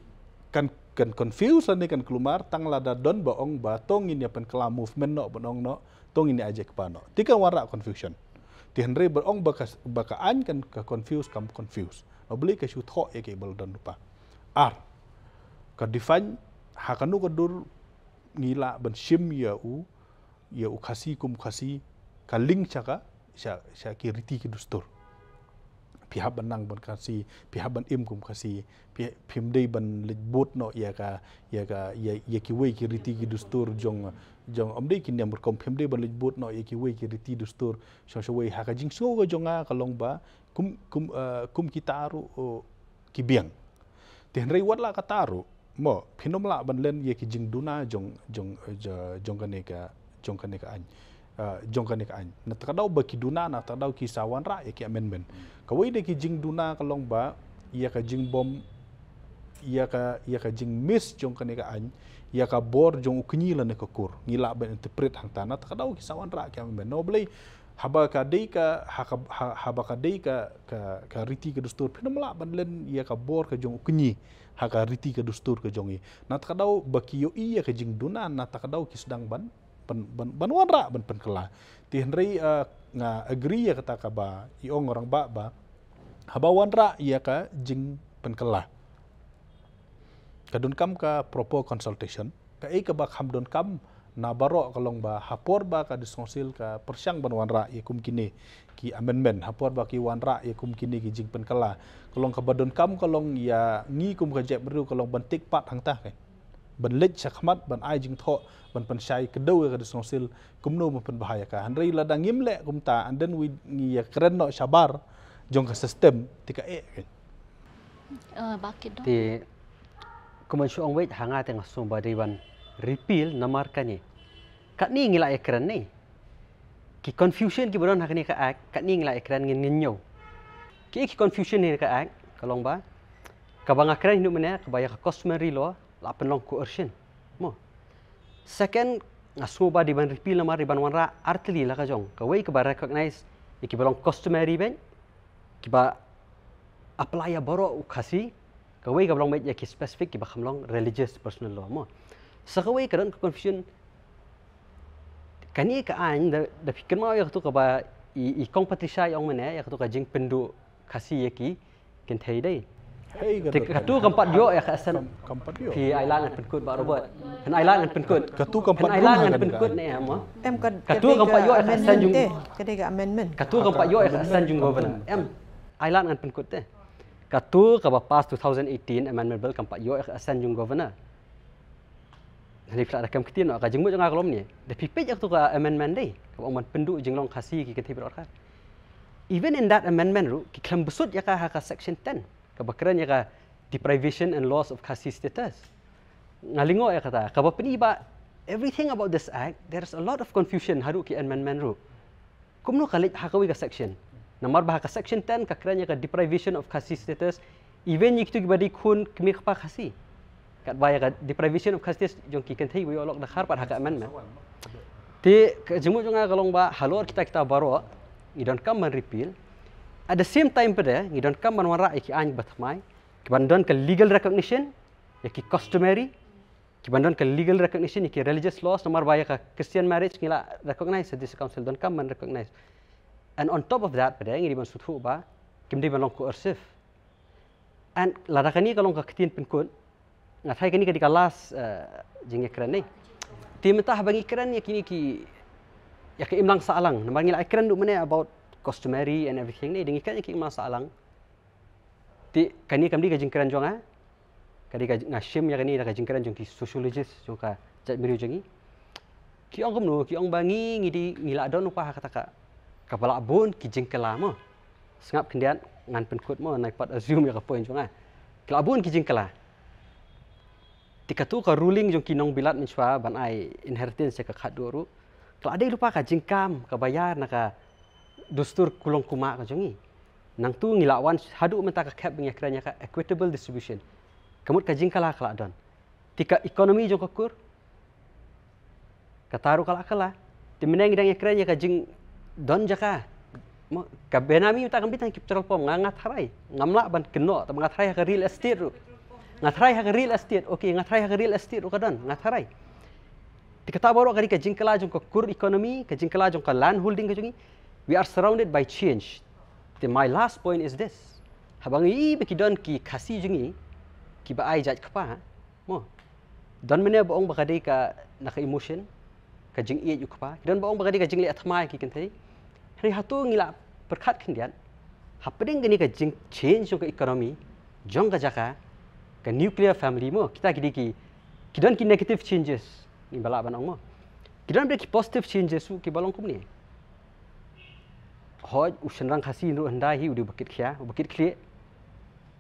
kan, kan confuse lane kan kulmar tang lada don ba ong ba to ngin ïa pynkylla movement noh, ban ong noh to ngin ïa ai jait kpa noh. Te kan wanrah confusion. Te hynrei ban ong ba ka, ba ka aiñ kan ka confuse, kam confuse. Balei ka shu thoh ïa kiba la don lypa. Ar, ka define ha kano ka dur ngi lah ban shim ïa u, ïa u Khasi kum Khasi, ka link sha ka, sha, sha ki riti ki dustur. Phi hap ban nang ban Khasi, phi hap ban im kum Khasi, phi, phim dei ban leit bud noh ïa ka, ïa ka, ïa, ïa kiwei ki riti ki dustur jong, jong, ym dei ki niam rukom, phim dei ban leit bud noh ïa kiwei ki riti dustur shong shawei. Ha ka jingsngew ka jong nga ka long ba kum, kum, eh, kum kita ruh, oh, ki biang. Te hynrei wat la kata ruh, mo, phin ym lah ban len ïa ki jingduna jong, jong, eh, jo-, jong kane ka, jong kane ka aiñ. Eh, jong kane ka aiñ. Na ta ka daw ba ki duna, na ta ka daw ki sa wanrah ïa ki amendment. Kawei na ki jingduna ka long ba ïa ka jingbym, ïa ka, ïa ka jingmiss jong kane ka aiñ, ïa ka bor jong u kñi lane ka kur. Ngi lah ban interpret hangta, na ta ka daw ki sa wanrah ki amendment. No, balei haba ka dei ka, ha ka, ha, haba ka dei ka, ka, ka riti ka dustur, phin ym lah ban len ïa ka bor ka jong u kñi ha ka riti ka dustur ka jong ngi. Na ta ka daw ba ki ïohi ïa ka jingduna, na ta ka daw ki sdang ban, ban, ban, ban wanrah ban pynkylla. Te hynrei, eh, nga agree ïa kata kaba i ong u rangbah ba haba wanrah ïa ka jingpynkylla, ka donkam ka proper consultation. Kaei kaba kham donkam na baroh ka long ba ha por ba ka District Council ka pyrshang ban wanrah ïa kum kine ki amendment, ha por ba ki wanrah ïa kum kine ki jingpynkylla, ka long kaba donkam ka long ïa ngi kum ka jaitbynriew ka long ban take part hangta, kan. Ban leit sha khmat, ban ai jingthoh, ban pynshai kdew ïa ka District Council kumno ban pynbha ïa ka. Hynrei lada ngim leh kumta, and then wi ngi ïa kren noh shabar jong ka system, te ka eh, kan. Eh, Bah Kit Dong. Te kumba shu ong wei ha nga te nga sngew ba dei ban repeal namar kane. Katne ngi la ïa kren ne. Ki confusion kiba don ha kane ka act, katne ngi la ïa kren, ngin, ngin ñiew. Ki, ki confusion ha kane ka act ka long ba, kaba nga kren hi mynne, kaba ïa ka customary law la pynlong coercion. Mo. Second, nga sngew ba dei ban repeal namar dei ban wanrah artylli la ka jong. Kawei kaba recognize ïa kiba long customary beit, kiba apply ïa baroh u Khasi, kawei kaba long beit ïa ki specific kiba kham long religious personal law, mo. Sa kawei ka don ka confusion. Kane ka aiñ da, da phi kynmaw ïa katu kaba i, i Kong Patricia i ong mynne, ïa katu ka jingpynduh Khasi ïa ki kynthei dei. Hei, te katu kam pat ïoh ïa ka assent. Kam, kam pat ïoh. Phi ai lad ngan pynkut, Bah Robert. Phin ai lad ngan pynkut. Katu kam pat, phin ai lad ngan pynkut ne em, mo. Em ka, katu kam pat ïoh ïa ka assent jong, te, ka dei ka amendment. Katu kam pat ïoh ïa ka assent jong governor. Em. Ai lad ngan pynkut te. Katu kaba pass two thousand eighteen amendment bill kam pat ïoh ïa ka assent jong governor. Hynrei phi lah da kem ktien noh, ka jingmut jong nga ka long kumne. Da phi peit ïa katu ka amendment dei, kaba ong ban pynduh jinglong Khasi ki kynthei baroh arphew. Even in that amendment ruh, ki khlem bsut ïa ka ha ka section ten, kaba kren ïa ka deprivation and loss of Khasi status. Nga lyngngoh ïa kata, kaba pyni ba everything about this act, there's a lot of confusion haduh ki amendment ruh. Kumno ka leit ha kawei ka section? Namar ba ha ka section ten ka kren ïa ka deprivation of Khasi status, even ïa kitu kiba dei khun kmie kpa Khasi. Katba ïa ka deprivation of Khasi status jong ki kynthei ba ïoh lok dkhar pat ha ka amendment. Te ka jingmut jong nga ka long ba halor kita kita baroh ngi donkam ban repeal. At the same time pat de ngi donkam ban wanrah ïa ki aiñ ba thymmai, kiban don ka legal recognition ïa ki customary, kiban don ka legal recognition ïa ki religious laws, namar ba ïa ka Christian marriage ngi la recognize ha District Council, donkam ban recognize. And on top of that pat de ngi dei ban sngewthuh ba kim dei ban long coercive. And lada kane ka long ka ktien pynkut, nga tharai kane ka dei ka last, eh, jingïakren ne. Te mynta haba ngi kren ïa kine ki, ïa ka imlang sahlang, namar ngi la kren duh mynne about customary and everything ne, da ngi kren ïa ka imlang sahlang. Te kane kam dei ka jingkren jong nga, ka dei ka, nga shim ïa kane da ka jingkren jong ki sociologist jong ka jaitbynriew jong ngi. Ki ong kumno, ki ong ba ngi, ngi dei, ngi la don u paidbah ha kata ka, kaba la bun ki jingkylla mo. Sngap khyndiat, ngan pynkut mo, nai pat assume ïa ka point jong nga. Ki la bun ki jingkylla. Te katu ka ruling jong ki nongbilat mynshuwa ban ai inheritance ïa ka khatduh ruh, ka la dei lypa ka jingkam kaba ïar na ka dustur kulong kumah ka jong ngi. Nangtu ngi la wan haduh mynta ka khep ba ngi ïakren ïa ka equitable distribution. Ka mut ka jingkylla ka la don. Te ka economy jong ka kur, kata ruh ka la kylla. Te mynne ngi dang ïakren ïa ka jingdon jaka. Mo, ka Benami mynta kam dei tang ki petrol pump, nga, nga tharai. Ngam lah ban kynnoh, tangba nga tharai ha ka real estate ruh. Nga tharai ha ka real estate, okay, nga tharai ha ka real estate ruh ka don, nga tharai. Te kata baroh ka dei ka jingkylla jong ka kur economy, ka jingkylla jong ka land holding ka jong ngi. We are surrounded by change. Te my last point is this. Haba ngi ïohi ba ki don ki Khasi jong ngi, kiba ai jait kpa, mo. Don mynne ba ong ba ka dei ka na ka emotion, ka jingïeit u kpa. Ki don ba ong ba ka dei ka jingleh thymmai ki kynthei. Hynrei hato ngi la pyrkhat khyndiat hapdeng kane ka jing change jong ka economy, jong ka jaka, ka nuclear family mo, kita ki dei ki, ki don ki negative changes, ngi ba lah ban ong mo. Ki don bad ki positive changes ruh kiba long kumne. Hooid, u shynrang Khasi ruh hyndai hi u dei uba kit khia, uba kit khlieh.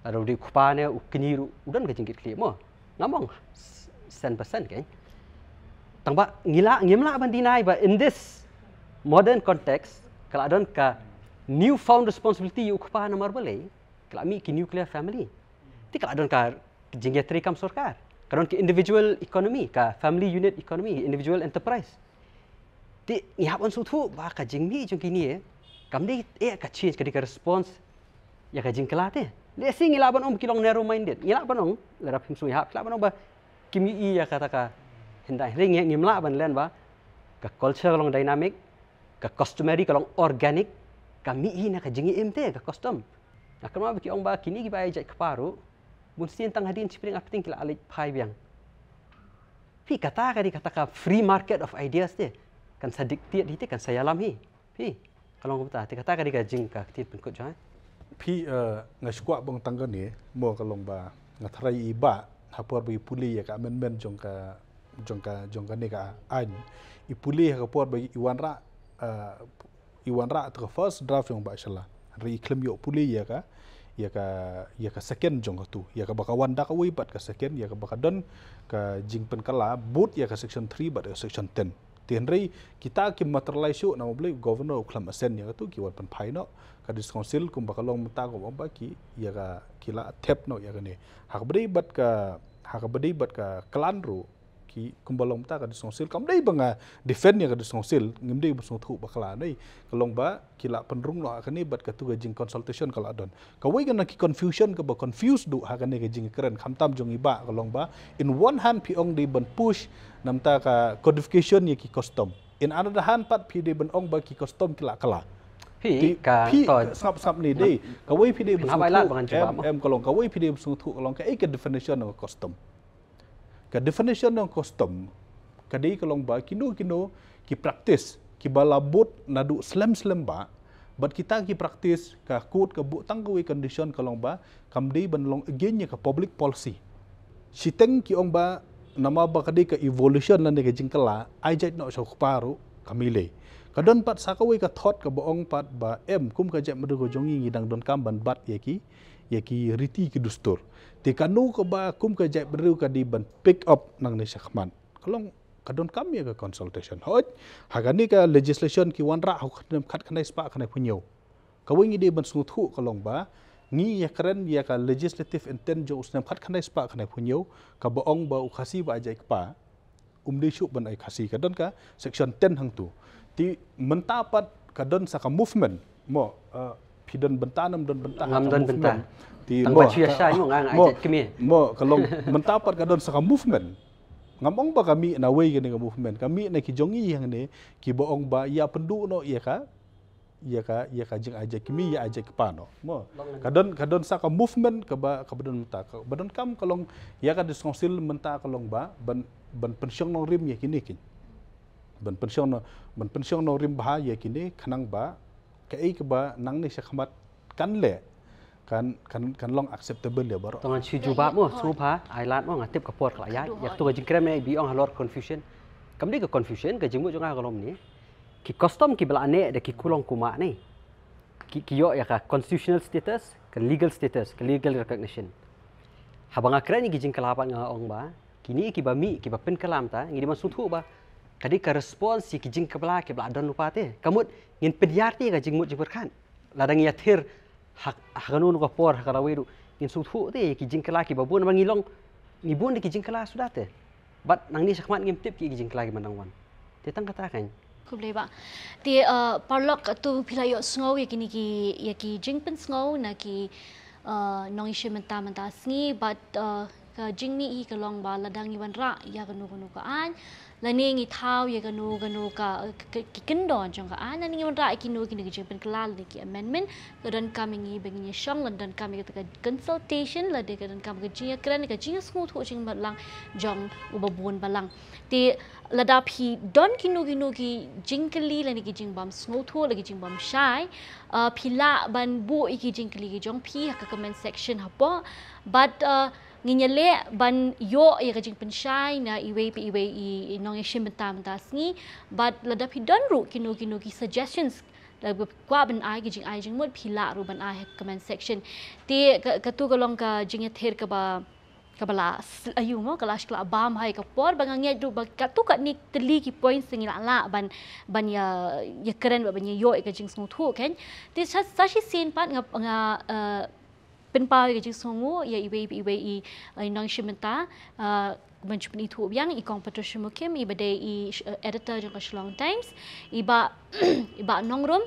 Lada u dei u kpa ne u kñi ruh u don ka jingkit khlieh mo. Ngam ong s-, san percent kein. Tangba ngi lah, ngim lah ban deny ba in this modern context ka la don ka newfound responsibility ïa u kpa namar balei ka la mih ki nuclear family. Te ka la don ka jingïatreikam sorkar. Ka don ka individual economy, ka family unit economy, individual enterprise. Te ngi hap ban sngewthuh ba ka jingmih jong kine, eh, kam dei, eh, ka change, ka dei ka response ïa ka jingkylla te. Lehse ngi lah ban ong ba ki long narrow minded. Ngi lah ban ong, lada phim sngewthuh, ngi lah ban ong ba kim ïohi ïa kata ka hyndai. Hynrei ngi, ngim lah ban len ba ka culture ka long dynamic, ka customary ka long organic, ka mih hi na ka jingim te, ka custom. Nga kynmaw ba ki ong ba kine kiba ai jait kpa ruh, bun sien tang hadien shipring arphew tyngka ki la leit phai biang. Phi, kata ka dei kata ka free market of ideas te. Kan sa dictate hi te, kan sa ïalam hi. Phi, ka long kumta, te kata ka dei ka jing ka ktien pynkut jong nga. Phi, eh, nga sngewkwah ba ong tang kane, mo ka long ba nga tharai i Bah, ha por ba i pule ïa ka amendment jong ka, jong ka, jong kane ka aiñ. I pule ha ka por ba i wanrah, eh, i wanrah tu ka first draft jong Bah Shylla. Hynrei i khlem ïoh pule ïa ka, ïa ka, ïa ka second jong katu. Ïa kaba ka wan da kawei bad ka second, ïa kaba ka don ka jingpynkylla bad ïa ka section three bad ka section ten. Te hynrei kita kim materialize shuh namar balei, Governor u khlem assent ïa katu, ki wan pynphai noh. Ka District Council kumba ka long mynta kumba ki, ïa ka, ki la thep noh ïa kane. Ha kaba dei bad ka, ha kaba dei bad ka clan ruh, ki kumba long mynta ka District Council, kam dei ba nga defend ïa ka District Council, ngim dei ba sngewthuh bakla, ne. Ka long ba ki la pynrung noh ha kane bad katu ka jing consultation ka la don. Kawei ka na ki confusion kaba confuse duh ha kane ka jingkren, khamtam jong i Bah, ka long ba in one hand phi ong dei ban push na bynta ka codification ïa ki custom. In another hand pat phi dei ban ong ba ki custom ki la kylla. Phi, ka, phi, to, sngap, sngap ni dei. Kawei phi dei ba sngewthuh, em, em, ka long, kawei phi dei ba sngewthuh, ka long kaei ka definition of custom. Ka definition jong custom ka dei ka long ba kino kino ki practice kiba la bud naduh slem slem ba, bad kita ki practice ka court ka buh tang kawei condition ka long ba kam dei ban long against ïa ka public policy. Shiteng ki ong ba Namar ba ka dei ka evolution lane ka jingkylla, ai jait noh sha u kpa ruh kam lei. Ka don pat sa kawei ka thot kaba ong pat ba em kum ka jaitbynriew ka jong ngi ngi dang donkam ban bat ïa ki, ïa ki riti ki dustur. Te kano kaba kum ka jaitbynriew ka dei ban pick up nangne shakhmat. Ka long ka donkam ïa ka consultation. Hooid, ha kane ka legislation ki wanrah ha u snem khatkhyndai spah khyndaiphew hynñiew. Kawei ngi dei ban sngewthuh ka long ba ngi ïakren ïa ka legislative intent jong u snem khatkhyndai spah khyndaiphew hynñiew kaba ong ba u Khasi ba ai jait kpa um dei shuh ban ai Khasi, ka don ka section ten hangtu. Te mynta pat ka don sa ka movement. Mo, eh, phi don bynta ne ym don bynta ha ka movement. Te mo, ka, mo, mo, ka long mynta pat ka don sa ka movement. Ngam ong ba ka mih na wei kane ka movement, ka mih na ki jong ngi hangne kiba ong ba ïa pynduh noh ïa ka, ïa ka, ïa ka jingai jait kmie, ïa ai jait kpa noh. Mo, ka don, ka don sa ka movement kaba, kaba don mynta, kaba donkam ka long ïa ka District Council mynta ka long ba ban, ban pynshong nongrim ïa kine kin. Ban pynshong nong, ban pynshong nongrim bha ïa kine khnang ba kaei kaba nangne shakhmat kan leh kan, kan, kan long acceptable ïa baroh. To ngan shu jubab mo, sngewbha, ai lad mo, nga tip ka por ka la ïaid. Ïa katu ka jingkren me ba ong halor confusion. Kam dei ka confusion, ka jingmut jong nga ka long ne, ki custom kiba la neh da ki kulong kumne, ki, ki ïoh ïa ka constitutional status, ka legal status, ka legal recognition. Haba nga kren ïa ki jingkylla pat nga ong ba kine kiba mih, kiba pynkylla mynta, ngi dei ban sngewthuh ba ka dei ka response ïa ki jingkylla kiba la don lypa te. Ka mut ngin pynïar te ka jingmut jingpyrkhat. Lada ngi ïathir ha, ha kano kano ka por, ha ka lawei ruh, ngin sngewthuh te ïa ki jingkylla kiba bun, namar ngi long, ngi bun da ki jingkylla suda te. Bad nangne shakhmat ngim tip ki, ki jingkylla kiba dang wan. Te tang kata kan. Khublei bah. Te, eh, paralok, to phi la ïohsngew ïa kine ki, ïa ki jingpynsngew na ki, eh, nongïashim bynta mynta sngi, bad, eh, ka jingmih hi ka long ba lada ngi wanrah ïa kano kano ka aiñ, lane ngi thaw ïa kano kano ka, ka, ki kyndon jong ka aiñ, lane ngi wanrah ïa kino kino ki jingpynkylla lane ki amendment, ka donkam ïa ngi ba ngin ïashong, lane donkam ïa ka consultation, lane ka donkam ka jingïakren, ka jingsngewthuh jingmatlang jong uba bun balang. Te lada phi don kino kino ki jingkylli lane ki jingbym sngewthuh lane ki jingbym shai, uh, phi lah ban buh ïa ki jingkylli ki jong phi ha ka comment section hapoh. Bad, uh, ngin ïaleh ban ïoh ïa ka jingpynshai na iwei pa iwei i, i nongïashim bynta mynta sngi. Bad lada phi don ruh kino kino ki suggestions, lada kwah ban ai ki jingai jingmut, phi lah ruh ban ai ha ka comment section. Te ka, katu ka long ka jingïathir kaba, kaba la s-, ayu mo, ka la shkla bam ha ka por, ba nga ngeit ruh ba katu katne tylli ki points ngi lah lah ban, ban ïa, ïakren bad ban ïa ïoh ïa ka jingsngewthuh kan. Te sa, sa shisien pat nga, nga, eh, pynpaw ïa ka jingsngewnguh ïa iwei, iwei i, i nongïashim bynta, eh, ban shu pynithuh biang i Kong Patricia Mukhim, iba dei i, eh, editor jong ka Shillong Times, i Bah, i Bah Nongrum,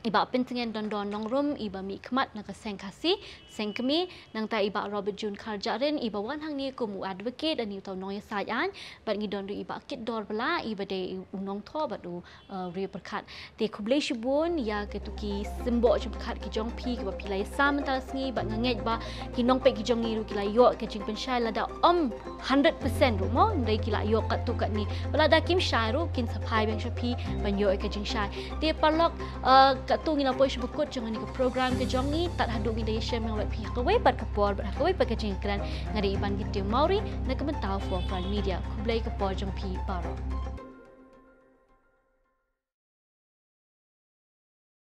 i Bah Pyntngen Dondon Nongrum, iba mihkhmat na ka seng Khasi, seng kmie, nangta i Bah Robert June Kharjahrin, iba wan hangne kum u advocate, lane uta u nongïasaid aiñ, bad ngi don ruh i Bah Kitdor Blah, iba dei u nongthoh bad u, uh, riewpyrkhat. Te khublei shibun ïa kito ki symboh jingpyrkhat ki jong phi kiba phi la ïasam mynta ka sngi, bad nga ngeit ba ki nongpeit ki jong ngi ruh ki la ïoh ka jingpynshai, lada ym hundred percent ruh mo, hynrei ki la ïoh katto katne. Bad lada kim shai ruh, kin sa phai biang sha phi ban ïoh ïa ka jingshai. Te paralok, uh, katto ngi la poi sha ba kut jong kane ka program ka jong ngi, tad haduh ngin da ïashem biang bad phi ha kawei pat ka por bad ha kawei pat ka jingkren, nga dei Iban Kynthei Mawrie na ka bynta Forefront Media. Khublei ka por jong phi baroh.